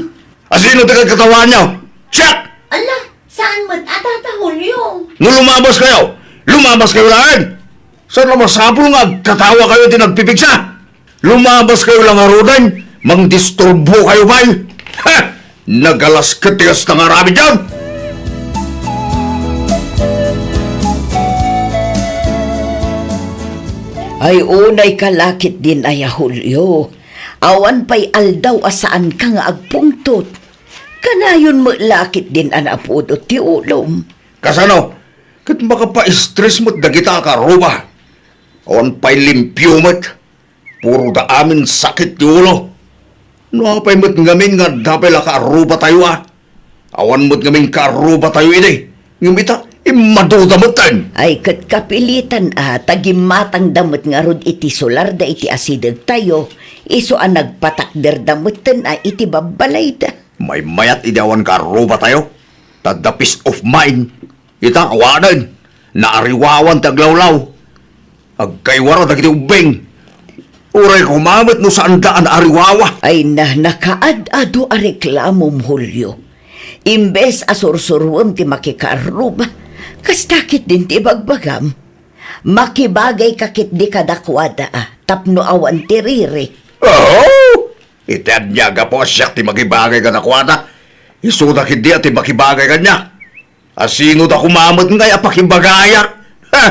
Asino ti kagkatawaanyo? Siak! Ala, saan met a, Tata Julio? No lumabas kayo, lumabas kayo laeng! Saan a masapul nga agkatawa kayo ti nagpipigsa? Lumabas kayo la ngaruden, mangdisturbo kayo pay. Ha! Nagalas ket ti kasta nga aramidyo. Ay, unay ka lakit din aya, Julio. Awan pay aldaw a saanka nga agpungtot. Kanayon met lakit din a napudot ti ulom. Kasano? Ket makapa-stress met dagita a kaarruba. Awan pay limpio met. Puro da amin sakit ti ulo. No apay met ngamin nga adda pay la kaarrubatayo a? Awan met ngamin kaarrubatayo idi. Ngem ita, immaduda metten. Ay, ket kapilitan a, ta gimmatangda met ngarud iti solarda iti asidegtayo, isu a nagpatakderda metten a iti babbalayda. Maymayat idi awan kaarrubatayo, ta adda peace of mind. Ita, awanen, naariwawan ti aglawlaw. Agkaywara dagiti ubbing. Uray koma met no saanda a naariwawa. Ay na, nakaad-adu a reklamom, Julio. Imbes a sursuruem ti makikaarruba, kasta ketdin ti ibagbagam. Makibagayka ketdi kadakuada a tapno awan ti riri. Aho! Iti ania a gapu a siak ti makibagay kadakuada? Isuda ketdi a ti makibagay kaniak. Asino da koma met ngay a pakibagayak? Ha!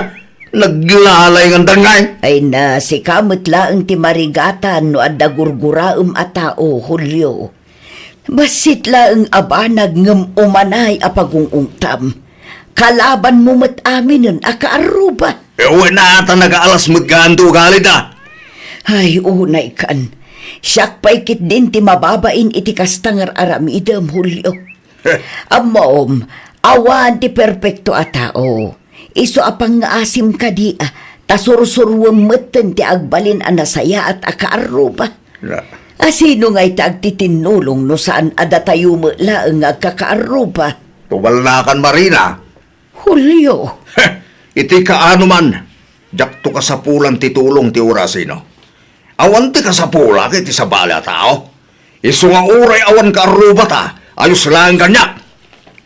Naglalay ngandan ngay? Ay na, sika met laeng ti marigatan no adda gurguraem a tao, Julio. Bassit laeng a banag ngem umanay a pagung-ungtam. Kalabanmo met aminen a kaarruba. E, wen a, ta nagaalas met gayam ti ugalida. Ay, unay kan. Siak pay ketdin ti mababain iti kasta nga ar-aramidem, Julio. Ammom, awan ti perpekto a tao. Isu a pangngaasim kadi a, ta sursuruem metten ti agbalin a nasayaat a kaarruba. Na. Asino ngay ti agtitinnulong no saan a datayo met laeng nga agkakaarruba? Tumalnakan, Marina. Julio. Iti kaano man, diakto kasapulan ti tulong ti urasino. Awan ti kasapula iti sabali a tao. Isu nga uray awan kaarrubata, ayos laeng kaniak.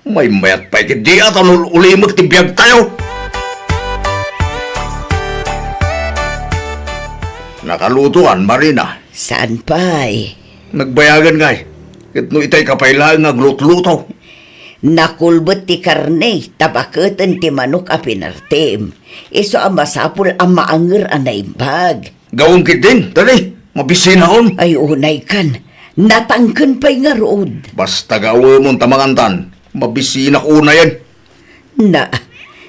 Maymayat pay ketdi a ta nul-ulimek ti biagtayo. Nakalutoan, Marina? Saan pay? Nagbayagan ngay. Ket no itay ka pay laeng nga aglutluto. Nakulbet ti karne, ta baketen ti manok a pinartim. Isu a masapul a maanger a naimbag. Gawen ketdin, dali, mabisinaon. Ay, unay kan. Natangken pay ngarud. Basta gawemon ta mangantan, mabisinak unayen. Na,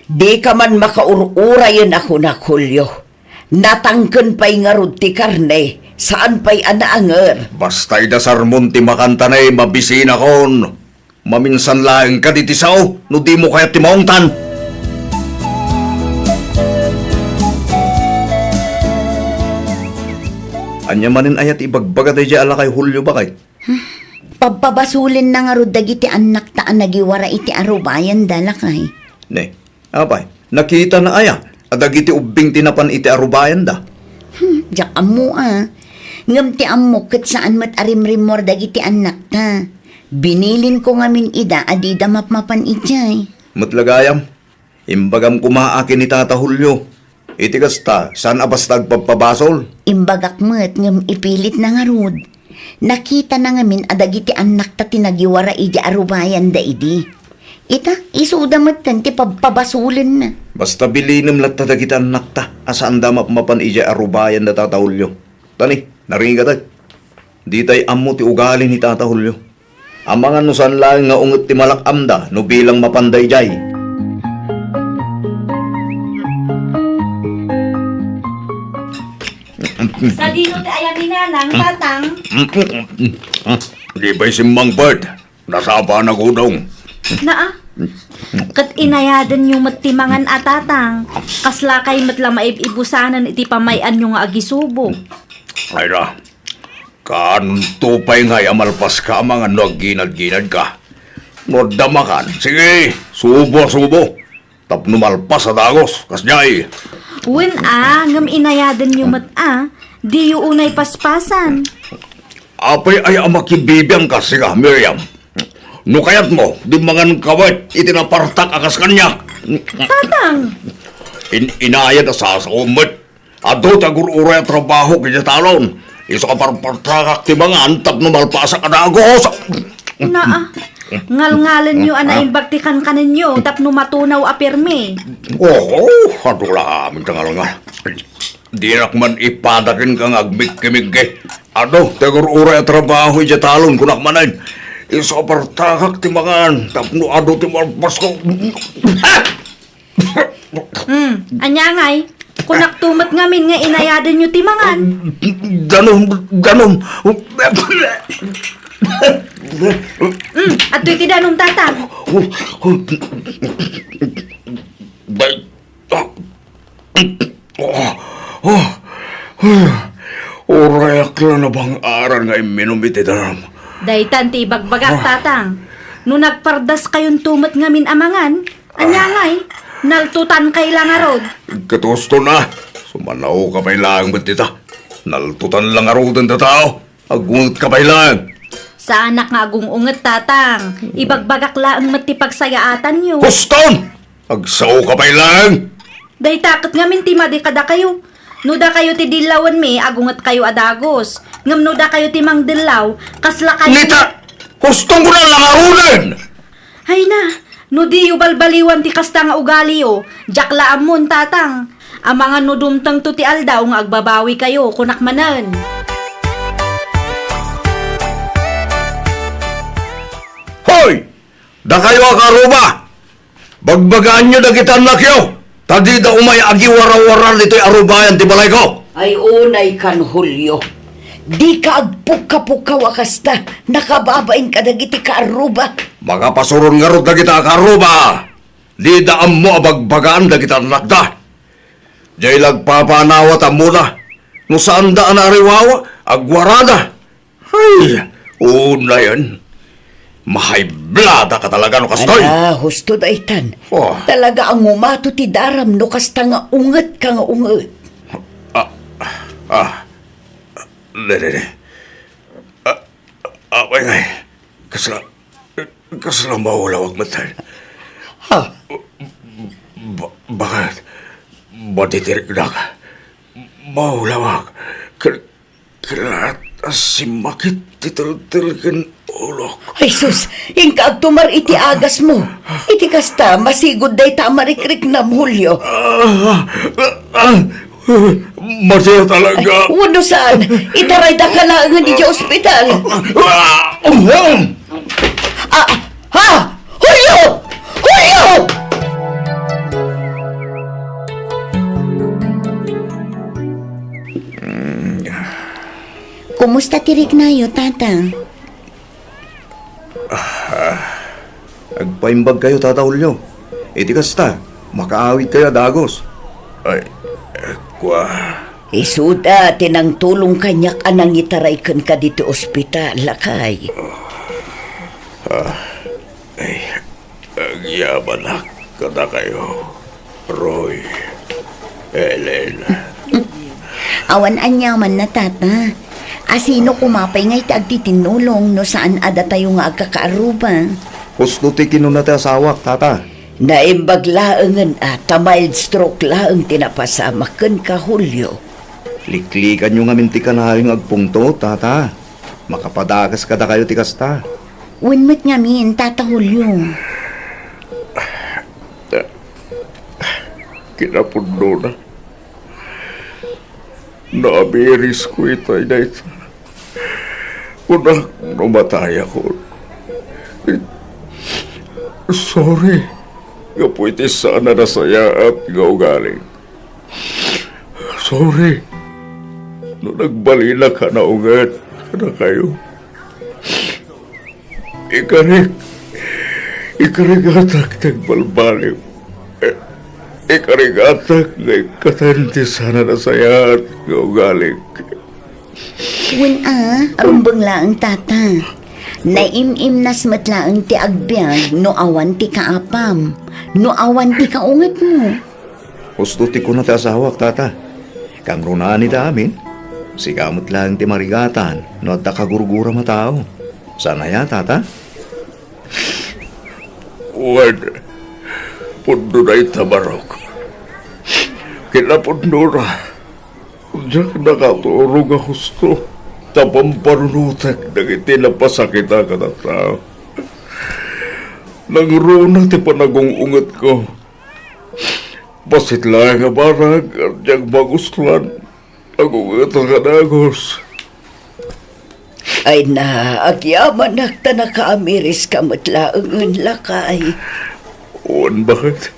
di ka man makaur-urayen a kunak, Julio. Natangken pay ngarud ti karne, saan pay a naanger. Basta idasarmon ti makantan ay mabisinakon. Maminsan laeng kadi ti sao no dimo kayat ti maungtan. Ania manen aya ti ibagbaga daydiay a lakay, Julio, baket? Pabpabasolenna ngarud dagiti annakta a nagiwara iti arubayanda, lakay. Ne, apay, nakitana aya a dagiti ubbing ti napan iti arubayanda? Hmm, diak ammo a. Ngem ti ammok ket saan met a rimrimmuar dagiti annakta. Binilinko ngamin ida a dida mapmapan idiay. Met la gayam, imbagam koma a ken ni Tata Julio. Iti kasta, saan a basta agpabpabasol? Imbagak met ngem ipilitna ngarud. Nakitana ngamin a dagiti annakta ti nagiwara idiay arubayanda idi. Ita, isuda metten ti pabpabasolenna. Basta bilinem latta dagiti annakta a saanda mapmapan idiay arubayanda, Tata Julio. Tani, narigat, ay. Ditay ammo ti ugali ni Tata Julio. Amangan no saan laeng nga unget ti malak-amda no bilang mapanda idiay. Sadino ti ayami, nanang, tatang? Di pay simmangpet. Nasapa a nagudong. Naa. Ket inayadenyo met ti mangan a tatang. Kaslakay met la maib-ibusanen iti pamay-anyo nga agisubo. Ay na. Kaanto pay ngay a malpaska amangan no agginad-ginadka? No adda makan, sige, subo a subo. Tapno malpas a dagus, kasdiay. Wen a, ngem inayadenyo met a, diyo unay paspasan. Apay aya a makibibiangka, sika, Miriam? No kayatmo, di mangan kawet iti napartak a kas kaniak. Tatang! In-, inayad a sasaom met. Adu ti agur-uray a trabaho idiay talon. Isu a parpartakak ti mangan tapno malpasak a dagus. Naa, ngalngalenyo a naimbag ti kankanenyo tapno matunaw a pirmi. Oho, adu la amin ti ngalngal. Dinak man ipada kenka nga agmigkimigki. Adu ti agur-uray a trabaho idiay talon, kunak manen. Isu a partakak ti mangan tapno adu ti malpasko. Hmm, ania ngay? Kunakto met ngamin nga inayadenyo ti mangan. Danum, danum. Hmm, adtoy ti danum, tatang. Bay-, ah, ah, ah, urayak la nabang-aran nga imminum iti danum. Daytan ti ibagbagak, tatang. No nagpardaskayonto met ngamin a mangan, ania ngay? Naltotankay la ngarud. Ket husto na. Sumanaoka pay laeng met dita. Naltotan la ngaruden ti tao. Agungetka pay laeng. Saanak nga agung-unget, tatang. Ibagbagak laeng met ti pagsayaatanyo. Huston! Agsaoka pay laeng. Dayta ket ngamin ti madi kadakayo. No dakayo ti dillawenmi, agungetkayo a dagus. Ngem no dakayo ti mangdellaw, kaslakayo. Nita! Huston ko na la ngaruden! Ay na, no diyo balbaliwan ti kasta nga ugaliyo, diak la ammon, tatang. Amangan no dumtengto ti aldaw nga agbabawikayo, kunak manen. Hoy! Dakayo a karuba! Bagbagaanyo dagiti annakyo, ta dida umay agiwarawara ditoy arubayan ti balayko. Ay, unay kan, Julio. Dika agpukkapukaw a kasta, nakababain kadagiti kaarruba. Makapasuron ngarud dagita a kaarruba. Dida ammo a bagbagaan dagiti annakda. Diay la agpapanawa ta ammona. No saanda a naariwawa, agwarada. Ay, unayen. Mahayblada ka talaga no kastoy. Ala, husto daytan. Oh. Talaga a ngumato ti daram no kasta nga unget ka nga unget. Ah, ah, ne, ne, ne. Ah, ah, ay, ay. Kasla, kasla maulawag met. Ha? Ba-, bakit? Matitirikdak. Maulawag. Ken-, Ket a simmakit ti teltel ken Ulok. Ay sus, inka agtumar iti agasmo. Iti kasta, masigud dayta a marikriknam, Julio. Ah, ah, ah, Masia talaga. Ay, wenno saan, itaraydaka laengen iti ospital. Ah, ah, ah, ah, ha? Julio! Julio! Kumusta ti riknayo, Tata? Ah, agpaimbagkayo, Tata Julio. Iti kasta, makaawidkayo a dagus. Ay, kua. Isuda ti nangtulong kaniak a nangitaray kenka ditoy ospital, lakay. Ah, ay, agyamanak kadakayo. Roy, Helen. Awan aniamanna, Tata. A sino koma pay nga iti agtitinnulong no saan a datayo nga agkakaarruba? Husto ti kinuna ti asawak, Tata. Naimbag laengen a ta mild stroke laeng ti napasamak kenka, Julio. Liklikanyo ngamin ti kanayon nga agpungtot, Tata. Makapadakas kadakayo ti kasta. Wen met ngamin, Tata Julio. Kinapudnona, naamirisko itay dayta. Kunak no matayakon. Sorry, gapu iti saan a nasayaat nga ugali. Sorry no nagbalinak a naunget kadakayo. Ikarik, ikarigatak ti agbalbaliw. Eh, ikarigatak nga ikkaten ti saan a nasayaat nga ugalik. Wen a, rumbeng laeng, Tata. Naim-imnas met laeng ti agbiag no awan ti kaapam, no awan ti kaungetmo. Husto ti kuna ti asawak, Tata. Kangrunaan ita amin, sika met laeng ti marigatan no adda kagurguram a tao. Saan aya, Tata? Wen, pudno dayta, Barok. Kinapudnona, diak nakaturog a husto ta pamparunotek dagiti napasakit a tattao. Nangruna ti panagung-ungetko. Bassit laeng a barag, diak magustuan. Agungetak a dagus. Ay na, agyamanak ta nakaamiriska met laengen, lakay. Wen, baket.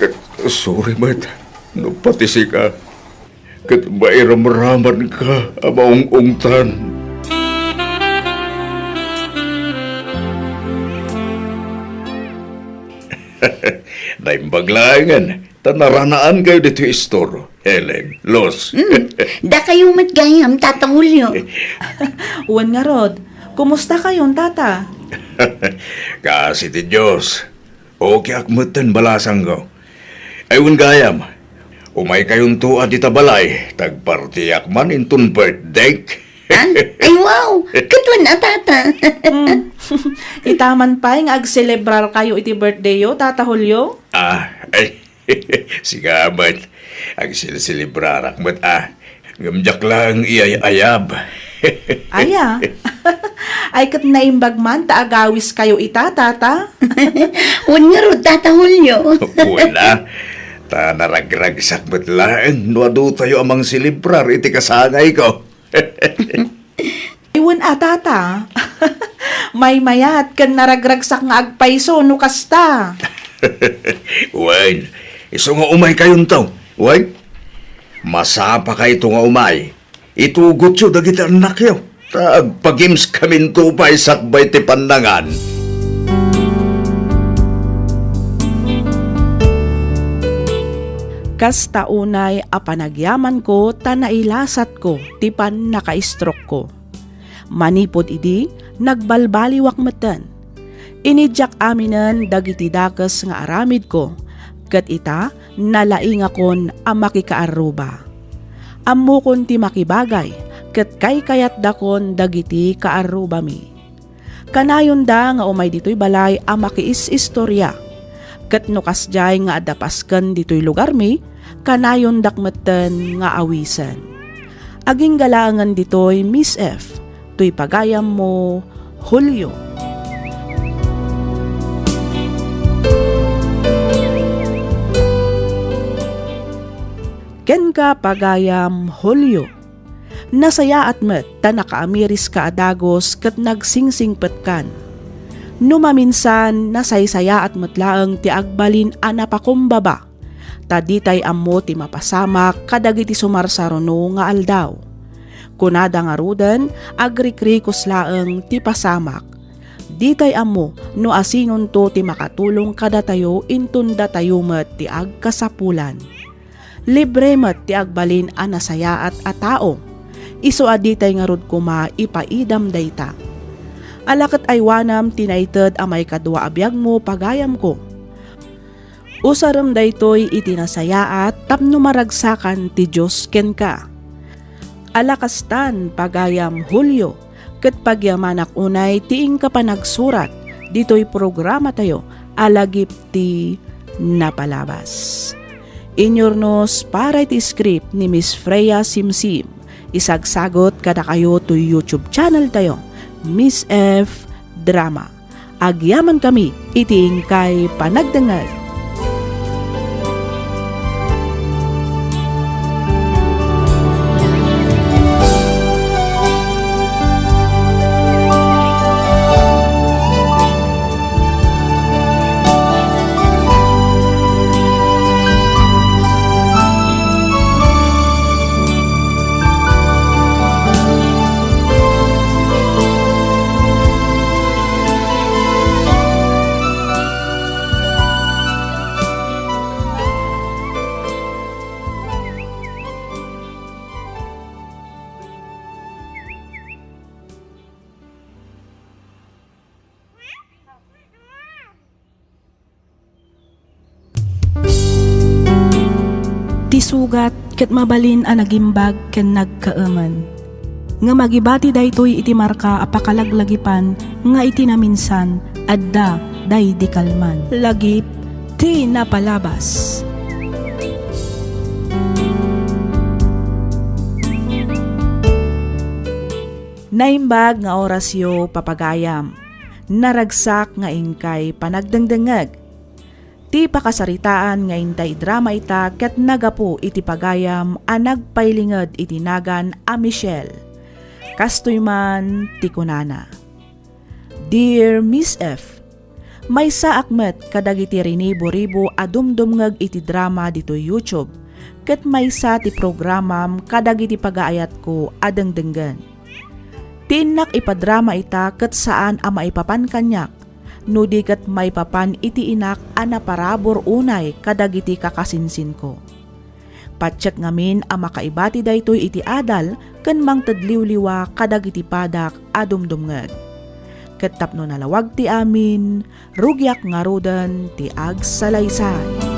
Ket sorry met no pati sika ket mairamramanka a maung-ungtan. Naimbag laengen ta naranaankayo ditoy istor. Helen, Luz. Mm, dakayo met gayam, Tata Julio. Wen ngarud, kumustakayon, Tata? Kaasi ti Dios, okeyak metten balasangko. Ay, wen gayam, umaykayonto a dita balay, ta agpartiak man inton birthday. Ah? Ay, wow! Ket wen a, Tata. Mm. Ita man pay nga agselebrarkayo iti birthdayyo, Tata Julio? Ah, ay, Sika met, agsilselebrarak met a. Ngem diak laeng iyay-ayab. Aya? Ay, ket naimbag man ta agawiskayo ita, Tata? Wen ngarud, Tata Julio. Wen a, ta naragragsak met laeng no adutayo a mangselebrar iti kasangayko. Wen a, Tata. Maymayat ken naragragsak nga agpayso no kasta. Wen, isu nga umaykayonto. Wen, masapakayto nga umay. Itugotyo dagiti annakyo, ta agpa-games kaminto pay sakbay ti pannangan. Kasta unay a panagyamanko ta nailasatko ti pannakaistroke-ko. Manipud idi, nagbalbaliwak metten. Inidiak aminen dagiti dakes nga aramidko, ket ita, nalaingakon a makikaarruba. Ammokon ti makibagay, ket kaykayatdakon dagiti kaarrubami. Kanayonda nga umay ditoy balay a makiis-istoria. Ket no kasdiay nga adda pasken ditoy lugarmi, kanayondak metten nga awisen. Agingga laengen ditoy, Miss F, toy pagayammo, Julio. Kenka, pagayam Julio, nasayaat met ta nakaamiriska a dagus ket nagsingsingpetkan. No maminsan, nasaysayaat met laeng ti agbalin a napakumbaba, ta ditay ammo ti mapasamak kadagiti sumarsaruno nga aldaw. Kunada ngaruden, agrikrikos laeng ti pasamak. Ditay ammo no asinonto ti makatulong kadatayo inton datayo met ti agkasapulan. Libre met ti agbalin a nasayaat a tao. Isu a ditay ngarud koma ipaidam dayta. Ala ket aywanam ti naited a maikadua a biagmo, pagayamko. Usarem daytoy iti nasayaat tapno maragsakan ti Dios kenka. Ala kastan, pagayam Julio, ket pagyamanak unay ti inka panagsurat ditoy programatayo a lagip ti napalabas. Inyurnos para iti script ni Miss Freya Simsim. Isagsagot kadakayo toy YouTube channel tayo, Miss F Drama. Agyamankami iti inkay panagdengngeg. Ti sugat ket mabalin a nagimbag ken nagkaemen. Ngem agibati daytoy iti marka a pakalaglagipan nga iti naminsan, adda daydi kalman. Lagip ti napalabas. Naimbag nga orasyo, papagayam. Naragsak nga inkay panagdengdengngeg. Ti pakasaritaan nga intay idrama ita ket nagapu iti pagayam a nagpailinged iti nagan a Michelle. Kastoy man ti kunana, "Dear Miss F, maysaak met kadagiti rinibo-ribo a dumdumngeg iti drama ditoy YouTube, ket maysa ti programam kadagiti pagaayatko a dengdenggen. Ti innak ipadrama ita ket saan a maipapan kaniak, no di ket maipapan iti inak a naparabur unay kadagiti kakasinsinko. Patiek ngamin a makaibati daytoy iti adal ken mangted liwliwa kadagiti padak a dumdumngeg. Ket tapno nalawag ti amin, rugiak ngaruden ti agsalaysay."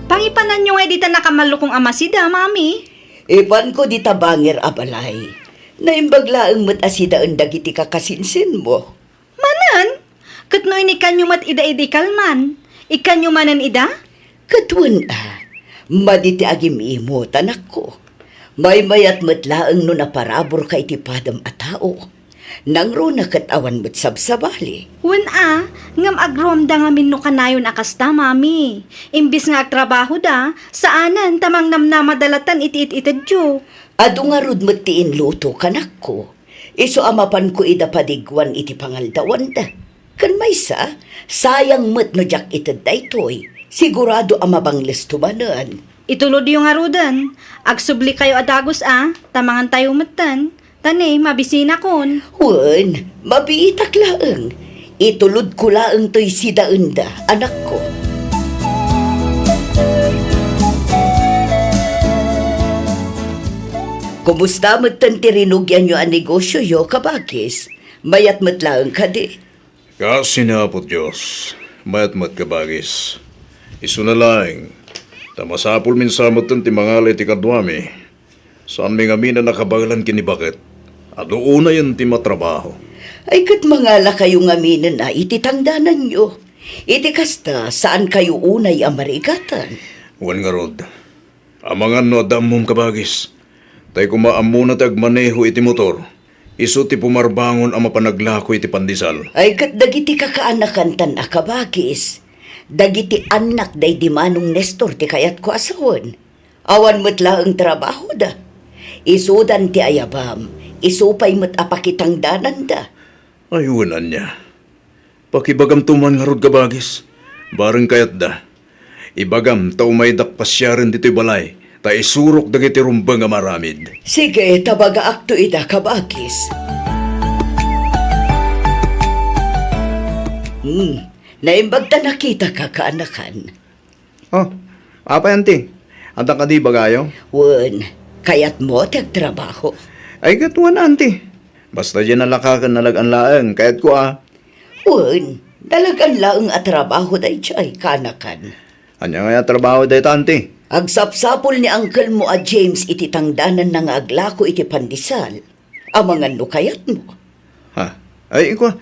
Pangipananyo ngay dita nakamallukong a masida, Mami? Ipanko dita bangir a balay. Naimbag laeng met a sidaen dagiti kakasinsinmo. Manen? Ket no inikkanyo met ida idi kalman, ikkanyo manen ida? Ket wen a, madi ti agim-imot, anakko. Maymayat met laeng no naparaburka iti padam a tao. Nangruna ket awan met sabsabali. Wen a, ngem agruamda ngamin no kanayon a kasta, Mami. Imbes nga agtrabahoda, saanen ta mangnamnamada latta iti it-itedyo. Adu ngarud met ti inluto, kanakko. Isu a mapanko ida padiguan iti pangaldawanda. Ken maysa, sayang met no diak ited daytoy. Sigurado a mabanglesto manen. Itulodyo ngaruden. Agsublikayo a dagus a, ta mangantayo metten. Ta ne, mabisinakon. Wen, mabiitak laeng. Itulodko laeng toy sidaenda, anakko. Kumusta metten ti rinugianyo a negosioyo, kabagis? Mayat met laeng kadi? Kaasi ni Apo Dios, mayat met, kabagis. Isuna laeng, ta masapulmin sa metten ti mangala iti kaduami. Saanmi ngamin a nakabaelan ken ni baket. Adu unayen ti matrabaho. Ay, ket mangalakayo ngamin a iti tangdananyo. Iti kasta, saankayo unay a marigatan. Wen ngarud, amangan no adda ammom, kabagis. Tay koma ammona ti agmaneho iti motor, isu ti pumarbangon a mapanaglako iti pandesal. Ay, ket dagiti kakaanakan tan a kabagis, dagiti annak daydi Manong Nestor ti kayatko a sawen. Awan met laeng trabahoda. Isudan ti ayabam, isu pay met a pakitangdananda. Ay, wen ania. Pakibagamto man ngarud, kabagis. Bareng kayatda, ibagam ta umaydak pasiaren ditoy balay, ta isurok dagiti rumbeng a maaramid. Sige, ta bagaakto ida, kabagis. Hmm, naimbag ta nakitaka, kaanakan. Oh, apay, anti? Adda kadi ibagayo? Wen, kayatmo ti agtrabaho? Ay, ket wen, anti. Basta diay nalaka ken nalagyan laeng, kayatko a. Wen, nalagyan laeng a trabaho daydiay, kaanakan. Ania ngay a trabaho dayta, anti? Agsapsapul ni uncle mo a James iti tangdananna nga aglako iti pandesal. Amangan no kayatmo. Ha? Ay, ikua,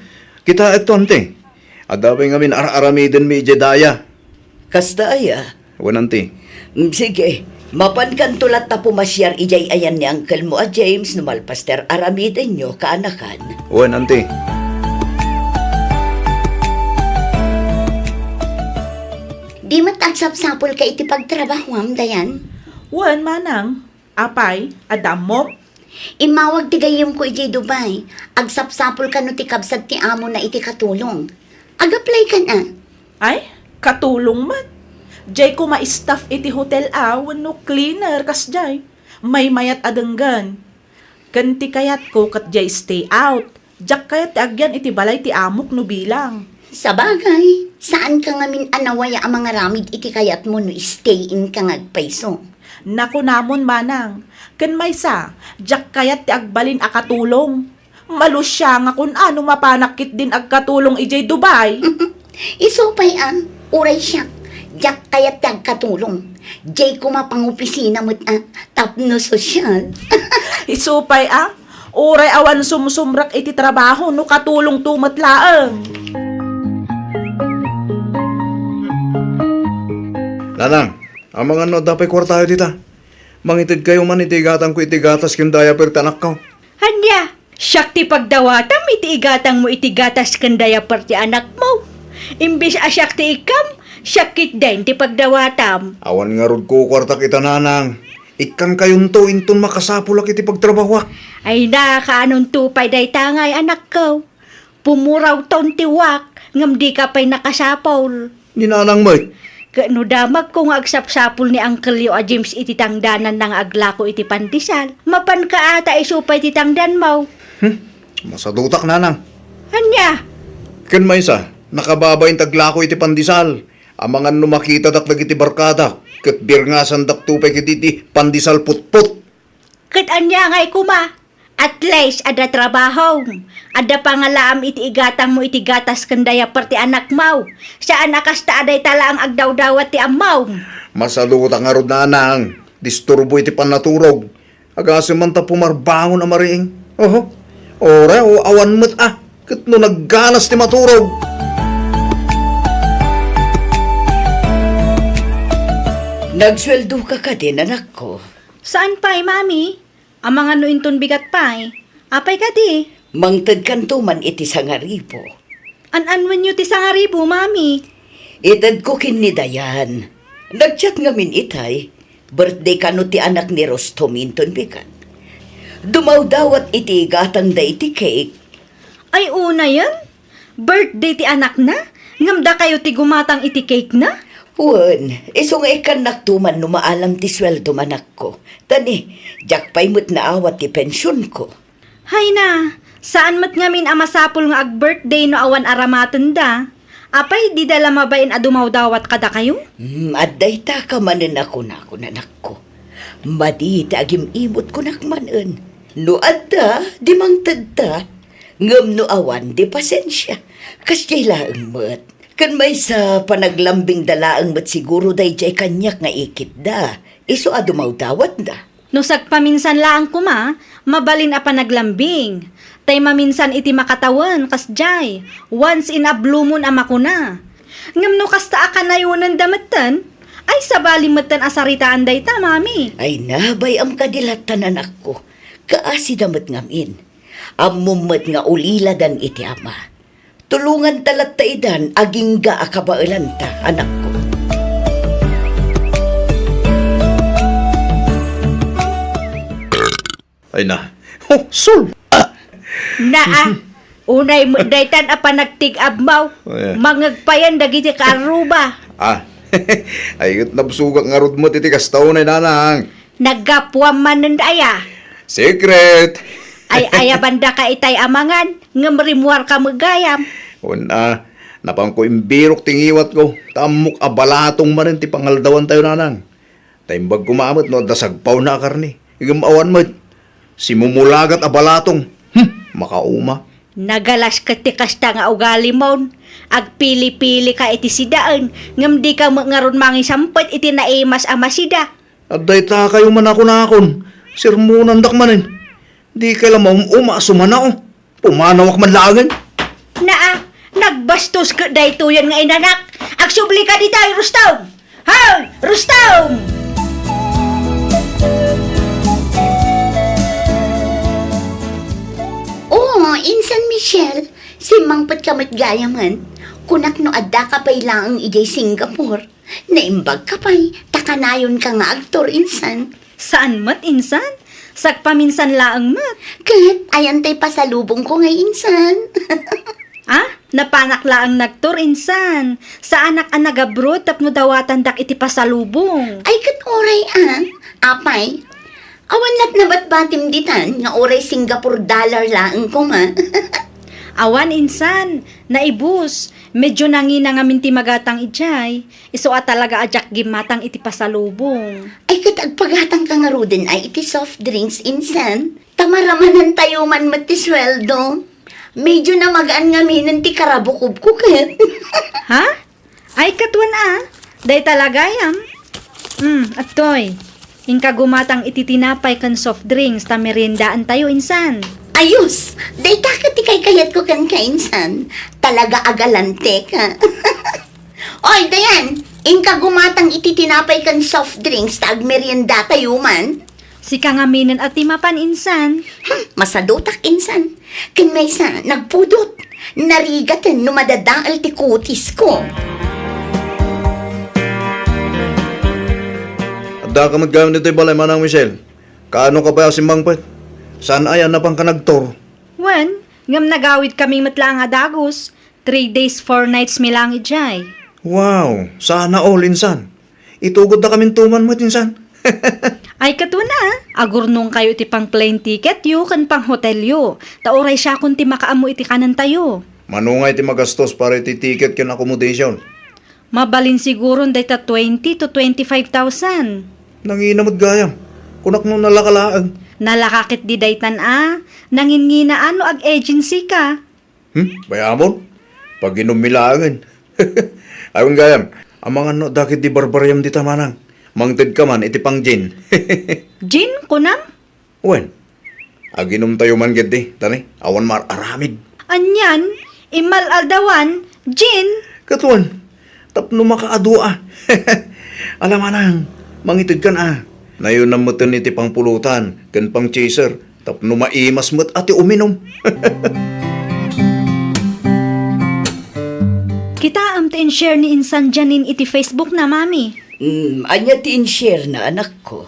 kitaekto, anti. Adda pay ngamin ar-aramidenmi idiay daya. Kasta aya? Wen, anti. Mm, sige, mapankanto latta pumasiar idiay ayan ni uncle mo a James no malpas ti ar-aramidenyo, kaanakan. Wen, anti. Di met agsapsapulka iti pagtrabahoam, Dayan? Wen, manang. Apay, adda ammom? Immawag ti gayyemko idiay Dubai. Agsapsapul kano ti kabsat ti amona iti katulong. Ag-apply kan a? Ay, katulong met. Diay koma staff iti hotel a wenno cleaner kasdiay. Maymayat a denggen. Ken ti kayatko ket diay stay out. Diak kayat ti agyan iti balay ti amok no bilang. Sabagay, saanka ngamin a nawaya a mangaramid iti kayatmo no stay in ka nga agpayso. Nakunamon, manang, ken maysa, diak kayat ti agbalin a katulong. Malusiangakon a no mapanak ketdin agkatulong idiay Dubai. Isu pay a, uray siak, diak kayat ti agkatulong. Diay koma pangopisina met a, tapno sosyal. Isu pay a, uray awan sumsumrek iti trabaho no katulongto met laeng. Nanang, amangan no adda pay kuartayo dita. Mangitedkayo man iti igatangko iti gatas ken diaper ti anakko. Ania? Siak ti pagdawatam iti igatangmo iti gatas ken diaper ti anakmo. Imbes a siak ti ikkam, siak ketdin ti pagdawatam. Awan ngarud kukuartak ita, nanang. Ikkangkayonto inton makasapulak iti pagtrabahoak. Ay na, kaanonto pay dayta ngay, anakko? Pumurawton ti wak, ngem dika pay nakasapul. Ni nanang met. Ket no damagko nga agsapsapul ni angkelyo a James iti tangdananna nga aglako iti pandesal, mapanka a ta isu pay ti tangdanmo. Hmm, masadutak, nanang. Ania? Ken maysa, nakababain ti aglako iti pandesal. Amangan no makitadak dagiti barkadak, ket birngasandakto pay ketdi iti pandesal putput. Ket ania ngay koma? At least, adda trabahom. Adda pangalaam iti igatangmo iti gatas ken diaper ti anakmo. Saan a kasta a dayta laeng agdawdawat ti ammom. Masadutak ngarud, nanang. Disturbo iti pannaturog. Agasem man ta pumarbangon a mariing. Oho. Ore, o awan met a. Ket no nagganas ti maturog. Nagsueldoka kadin, anakko? Saan pay, Mami. Amangan no inton bigat pay. Apay kadi? Mangtedkanto man iti sangaribu. An-anwenyo ti sangaribu, Mami? Itedko ken ni Dayan. Nag-chat ngamin itay. Birthday kano ti anak ni Rostom inton bigat. Dumawdawat iti igatangda iti cake. Ay, unayen? Birthday ti anakna? Ngem dakayo ti gumatang iti cake na? Wen, isu nga ikkannakto man no maalam ti sueldom, anakko. Ta ni, diak pay met naawat ti pensionko. Hay na, saan met ngamin a masapul nga ag-birthday no awan aramatenda. Apay, dida la mabain a dumawdawat kadakayo? Hmm, adda itaka manen a kunakon, anakko. Madi ti agim-imot kunak manen. No adda, di mangtedta. Ngem no awan, di pasensia. Kasdiay laeng met. Ken maysa, panaglambingda laeng met siguro daydiay kaniak nga ikitda. Isu a dumawdawatda. No sagpaminsan laeng koma, mabalin a panaglambing. Tay maminsan iti makatawen, kasdiay, once in a blue moon a makuna. Ngem no kasta a kanayonenda metten, ay sabali metten a saritaan dayta, Mami. Ay na, bay-am kadi latta, anakko. Kaasida met ngamin. Ammom met nga uliladan iti ama. Tulonganta latta idan agingga a kabaelanta, anakko. Ay na. Oh, sul! Ah! Naa, unay met daytan a panagtig-ammaw. Eh. Mangngeg payen dagiti kaarruba. Ah. Ay, ket nabsogak ngarud met iti kasta unay, nanang. Naggapuam manen aya? Secret! Ay, ayabandaka itay a mangan, ngem rimmuarka met gayam. Wen a, napanko imbirok ti ngiwatko, ta ammok a balatong manen ti pangaldawantayo, nanang. Ta imbag koma met no adda sagpawna a karne, ngem awan met. Simumulagat a balatong. Hmm, makauma. Nagalas ket ti kasta nga ugalimon. Agpili-pilika iti sidaen, ngem dika met ngarud mangisampet iti naimas a masida. Adda itakayo man a kunakon, sermonandak manen. Dikay la maum-uma a sumanao. Pumanawak man laengen. Naa, nagbastos ket daytoyen nga inanak. Agsublika ditoy, Rustom! Hoy, Rustom! Oo, Insan Michelle, simmangpetka met gayamen. Kunak no addaka pay laeng idiay Singapore. Naimbagka pay, ta kanayonka nga agtour, Insan. Saan met, Insan? Sagpaminsan laeng met. Ket, ayan tay pasalubongko ngay, Insan. Ah? Napanak laeng nagtour, Insan. Saanak a nagabroad tapno dawatandak iti pasalubong. Ay, ket uray, ah. Apay, awan la't nabatbatim ditan nga uray Singapore dollar laeng koma. Awan, Insan. Naibus. Medyo nangina ngamin ti magatang idiay. Isu a talaga a diak gimmatang iti pasalubong. Ay, ket agpagatangka ngaruden ay iti soft drinks, Insan. Ta maramanantayo man met ti sueldo. Medyo namagaan ngaminen ti karabukobko ket. Ha? Ay, ket wen a. Dayta la gayam. Hmm, adtoy. Inka gumatang iti tinapay ken soft drinks ta meriendaantayo, Insan. Ayos! Dayta ket ti kaykayatko kenka, Insan. Talaga a galanteka. Oy, Dayan, inka gumatang iti tinapay ken soft drinks ta agmeriendatayo man. Sika ngaminen a ti mapan, Insan. Hmm, masadutak, Insan. Ken maysa, nagpudot. Narigaten no madadael ti kutisko. Addaka met gayam ditoy balay, Manang Michelle. Kaano ka pay a simmangpet? Saan aya a napanka nagtour? Wen, ngem nagawidkami met laeng a dagus. Three days, four nights mi laeng idiay. Wow! Sana all, Insan. Itugoddakaminto man met, Insan. Ay, ket wen a, agurnongkayo iti pang-plane ticketyo ken pang-hotelyo. Ta uray siakon ti makaammo iti kanentayo. Mano ngay ti magastos para iti ticket ken accommodation? Mabalin siguron dayta twenty to twenty-five thousand. Nangina met gayam. Kunak no nalaka laeng. Nalaka ketdi daytan a. Nanginginaan no ag-agency ka. Hmm? Bay-amon? Paginummi laengen. Awan gayam, amangan no adda ketdi barbariam dita, Manang. Mangtedka man iti pang-gin. Gin, kunam? Wen, aginumtayo man ketdi, ta ni, awan mar-aramid. Anian, immal-aldawan, gin. Ket wen, tapno makaadua. Ala, Manang, mangitedkan a. Nayonam metten iti pangpulutan ken pang-chaser tapno maimas met a ti uminum. Kitaem ti in-share ni Insan Janine iti Facebook na, Mami. Hmm, ania ti in-share na, anakko?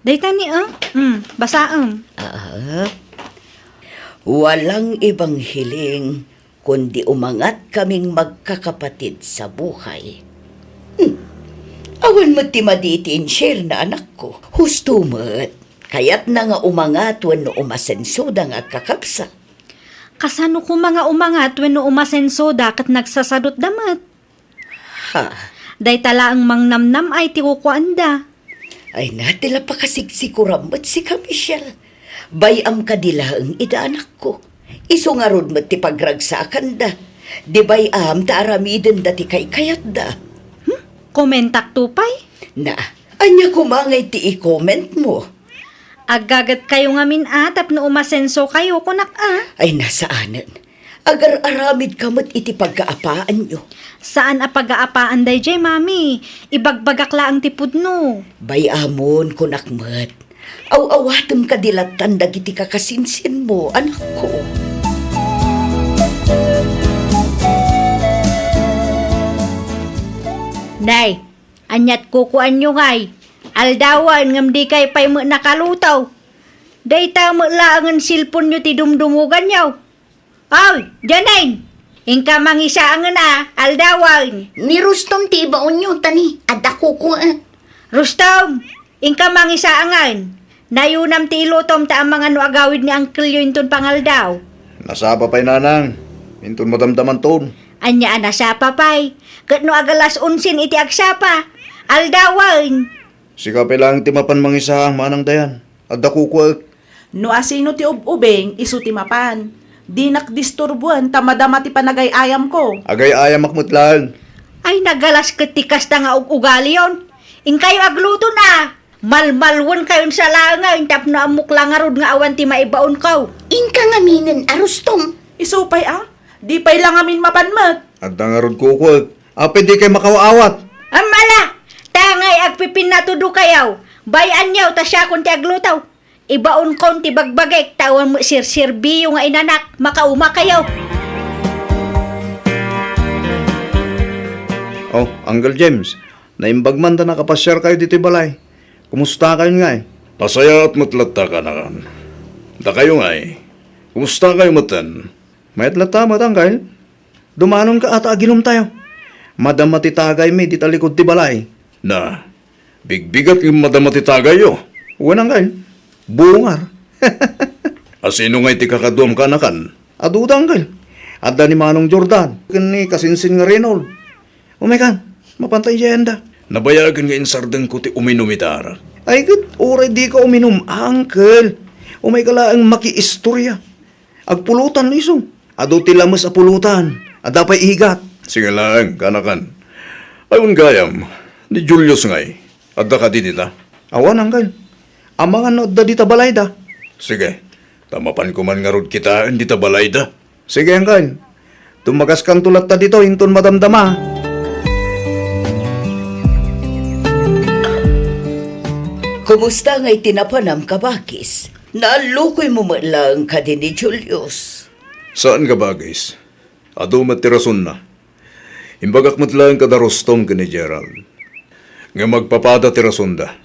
Dayta ni, ah? Hmm, basaem. Ah, walang ibang hiling kundi umangat kaming magkakapatid sa buhay. Hmm. Awan met ti madi iti in-share na, anakko. Husto met. Kayatna nga umangat wenno umasensoda nga agkakabsat. Kasano koma nga umangat wenno umasensoda ket nagsasadutda met? Ha? Dayta laeng mangnamnam-ay ti kukuanda. Ay na, ti la pakasigsiguram met sika, Michelle. Bay-am kadi laeng ida, anakko. Isu ngarud met ti pagragsakanda. Di bay-am ta aramidenda ti kaykayatda. Hmm? Komentakto pay? Na, ania koma ngay ti i-comment mo? Aggagetkayo ngamin a tapno umasensokayo, kunak a. Ay, nasaanen. Agar-aramidka met iti pagkaapaanyo. Saan a pagaapaan daydiay, Mami. Ibagbagak laeng ti pudno. Bay-amon, kunak met. Aw-awatem kadi lattan dagiti kakasinsinmo, anakko. Nay, ania't kukuanyo ngay? Aldawen ngem dikay pay met nakaluto. Dayta met laengen cellphone-yo ti dumdumuganyo. Aw, Janine! Inka mangisaangen a, aldawen. Ni Rustom ti ibaonyo, ta ni, adda kukuek. Rustom! Inka mangisaangen. Nayunam ti ilutom ta amangan no agawid ni angkelyo inton pangaldaw. Nasapa pay, nanang. Inton madamdamanton. Ania a nasapa pay? Ket no agalas onsen iti agsapa, aldawen. Sika pay laeng ti mapan mangisaang, manang Dayan. Adda kukuek. No asino ti ub-ubing, isu ti mapan. Dinak disturboen ta madama ti panagay-ayamko. Agay-ayamak met laeng. Ay, nagalas ket ti kasta nga ug-ugaliyon. Inkayo agluton a. Malmalwenkayon sa laengen tapno ammok la ngarud nga awan ti maibaonko. Inka ngaminen a Rustom. Isu pay a, di pay la ngamin mapan met. Adda ngarud kukuek. Apay dikay makaw-awat? Ammala! Tangay agpipinnatudokayo. Bay-anyo ta siakon ti agluto. Ibaonkon ti bagbagik ta awan met serserbiyo nga inanak, makaumakayo. Oh, Uncle James, naimbag man ta nakapasiarkayo ditoy balay. Kumustakayon ngay? Pasayaat met latta, kanakan. Dakayo ngay, kumustakayo metten? Mayat latta met, Uncle. Dumanonka a ta agilumtayo. Madama ti tagaymi dita likud ti balay. Na, bigbigat ngem madama ti tagayyo. Wen, Uncle. Bungar. Asino ngay ti kakaduam, kanakan? Aduda, Uncle. Adda ni Manong Jordan ken ni kasinsin nga Reynold. Umaykan, mapanta idiay anda. Nabayagen nga insardengko ti uminum ita arak. Ay ket, uray dika uminum, Uncle. Umayka laeng makiistorya. Agpulutan, isu. Adu ti lames a pulutan. Adda pay igat. Sige laeng, kanakan. Ay, wen gayam, ni Julius ngay. Adda kadi dita? Awan, Uncle. Amangan no adda dita balayda. Sige, ta mapanko man ngarud kitaen dita balayda. Sige, Uncle. Tumagaskanto latta ditoy inton madamdama. Kumusta ngay ti napanam, kabagis? Naallukoymo met laeng kadi ni Julius? Saan, kabagis. Adu met ti rasonna. Imbagak met laeng kada Rustom ken ni Gerald. Ngem agpapada ti rasonda.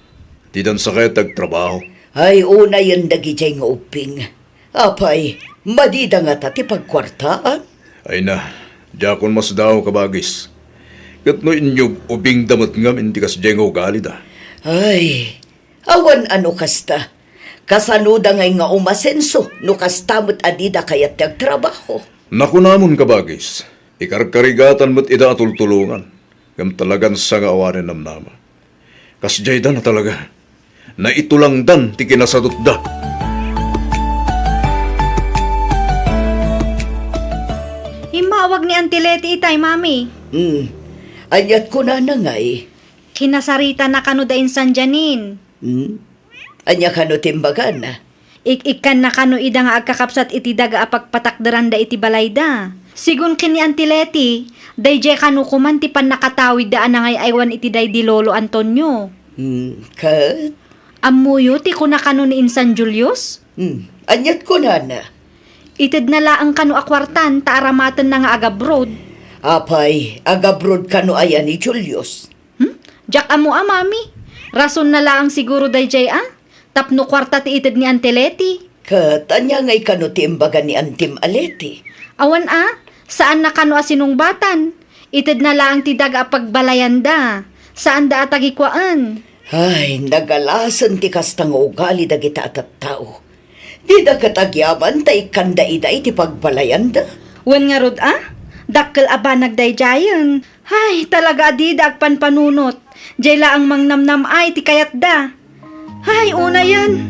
Didan sa kayat ti agtrabaho. Ay, unayen dagidiay nga ubbing. Apay, madida ngata ti pagkuartaan? Ay na, diakon masdaaw, kabagis. Ket no inyub-ubingda met ngamin ti kasdiay nga ugalida. Ay, awan a no kasta. Kasanoda ngay nga umasenso no kasta met a dida kayat ti agtrabaho? Nakunamon, kabagis, ikarkarigatan met ida a tultulongan, ngem talagan sa nga awanen namnama. Kasdiay da na talaga. Naitulangdan ti kinasadutda. Immawag ni Auntie Leti itay, Mami. Hmm. Ania't kunana ngay? Kinasarita na kano da insan Janine. Hmm? Ania kano ti imbagana? Ik-ikkan na kano ida nga agkakabsat iti daga a pagpatakderanda iti balayda. Sigun ken ni Auntie Leti, daydiay kano koman ti pannakatawidda a nangay-aywan iti daydi Lolo Antonio. Hmm, ket? Ammoyo ti kuna kano ni insan Julius? Hmm, ania't kunana? Itedna laeng kano a kuartan ta aramatenna nga agabroad. Apay, agabroad kano aya ni Julius? Hmm? Diak ammo a, Mami. Rasonna laeng siguro daydiay a. Tapno kuarta ti ited ni Auntie Leti. Ket ania ngay kano ti imbaga ni Antim a Leti? Awan a, saanna kano a sinungbatan. Itedna laeng ti daga a pagbalayanda. Saanda a tagikuaen. Ay, nagalasen ti kasta nga ugali dagita a tattao. Dida ket agyaman ta ikkanda ida iti pagbalayanda. Wen ngarud a, dakkel a banag daydiayen. Ay, talaga a dida agpanpanunot. Diay laeng mangnamnam-ay ti kayatda. Ay, unayen.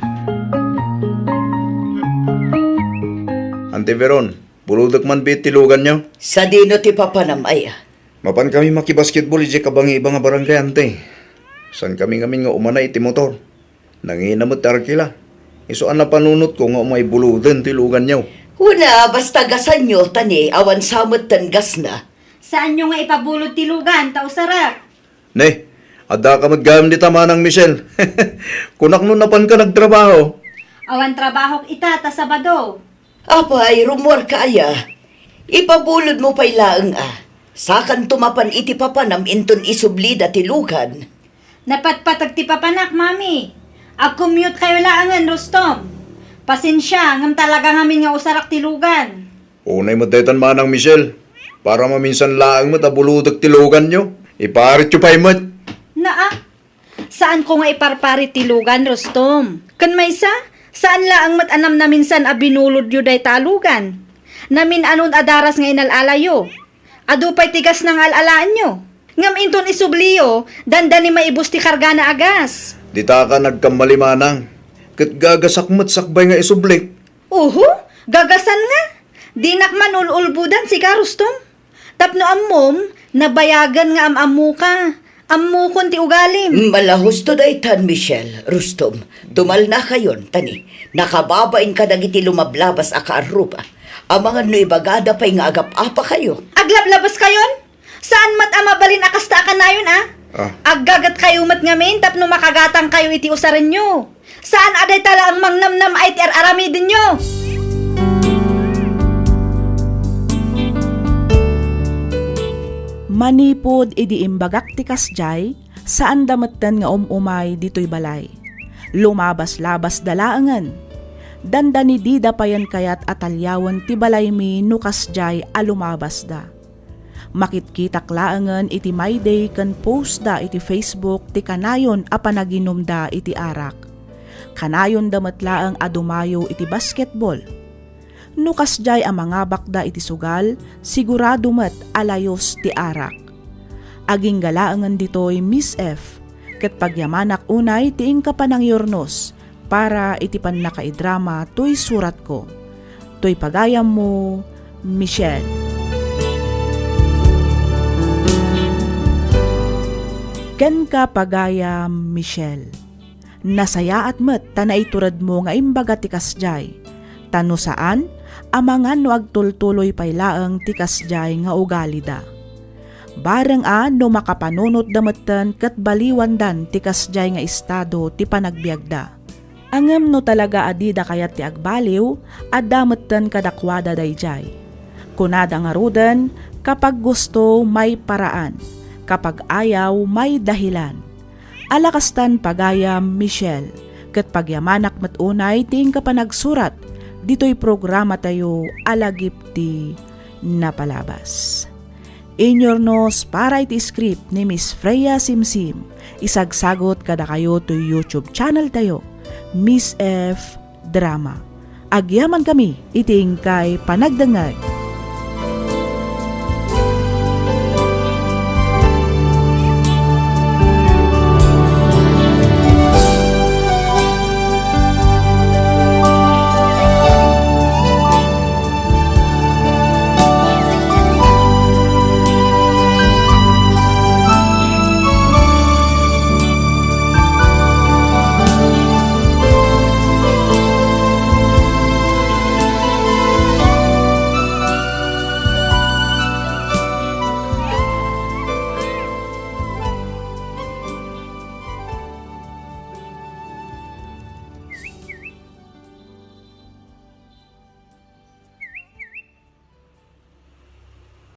Auntie Veron, pulodek man biit ti luganyo? Sadino ti papanam aya? Mapan kami makibasketball idiay kabangiba nga barangay, Auntie. Saan kami ngamin nga umana iti motor. Nangina met ti arkila. Isu a napanunotko nga umay buloden ti luganyo. Una, basta gasanyo, ta ni awan sa metten gasna. Saanyo nga ipabulod ti lugan, ta usarak. Ne, addaka met gayam dita, Manang Michelle. Kunak no napanka nagtrabaho. Awan trabahok ita ta Sabado. Apay, rummuarka aya? Ipabulodmo pay laeng a. Sakanto mapan iti papanam inton isublida ti lugan. Napatpateg ti papanak, Mami. Ag-commute kayo laengen, Rustom. Pasensia, ngem talaga ngamin nga usarak ti lugan. Unay met daytan, Manang Michelle. Para maminsan laeng met a bulodek ti luganyo. Iparityo pay met. Naa, saanko nga iparparit ti lugan, Rustom. Ken maysa, saan laeng met a namnaminsan a binulodyo dayta a lugan. Namin-anon a daras nga inal-alayo. Adu pay ti gasna nga al-alaenyo. Ngem inton isubliyo, dandani maibus ti kargana a gas. Ditaka nagkammali, Manang. Ket gagasak met sakbay nga isublik. Uhu, gagasan nga. Dinak man ul-ulbodan sika, Rustom. Tapno ammom, nabayagen nga am-ammoka. Ammokon ti ugalim. Mala husto daytan, Michelle, Rustom. Tumalnakayon, ta ni, nakababain kadagiti lumablabas a kaarruba. Amangan no ibagada pay nga agap-apakayo. Aglablabaskayon? Saan met a mabalin a kasta a kanayon, a? Ah. Aggagetkayo met ngamin tapno makagatangkayo iti usarenyo. Saan a dayta laeng mangnamnam ay ti ar-aramidenyo. Manipud idi imbagak ti kasdiay, saanda metten nga um-umay ditoy balay. Lumabas-labasda laengen. Dandani dida payen kayat a taliawen ti balaymi no kasdiay a lumabasda. Makitkitak laengen iti My Day ken postda iti Facebook ti kanayon a panaginumda iti arak. Kanayonda met laeng a dumayo iti basketball. No kasdiay a mangabakda iti sugal, sigurado met a layus ti arak. Agingga laengen ditoy, Miss F, ket pagyamanak unay ti inka panangyurnos para iti pannakaidrama toy suratko. Toy pagayammo, Michelle. Kenka, pagayam Michelle. Nasayaat met ta naituredmo nga imbaga ti kasdiay. Ta no saan, amangan no agtultuloy pay laeng ti kasdiay nga ugalida. Bareng a no makapanunotda metten ket baliwandan ti kasdiay nga estado ti panagbiagda. Ngem no talaga a dida kayat ti agbaliw, adda metten kadakuada daydiay. Kunada ngaruden, "Kapag gusto, may paraan. Kapag ayaw, may dahilan." Ala kastan, pagayam Michelle, ket pagyamanak met unay ti inka panagsurat ditoy programatayo a Lagip ti Napalabas. Inyurnos para iti script ni Miss Freya Simsim, isagsagut kadakayo toy YouTube channel tayo, Miss F Drama. Agyamankami iti inkay panagdengngeg.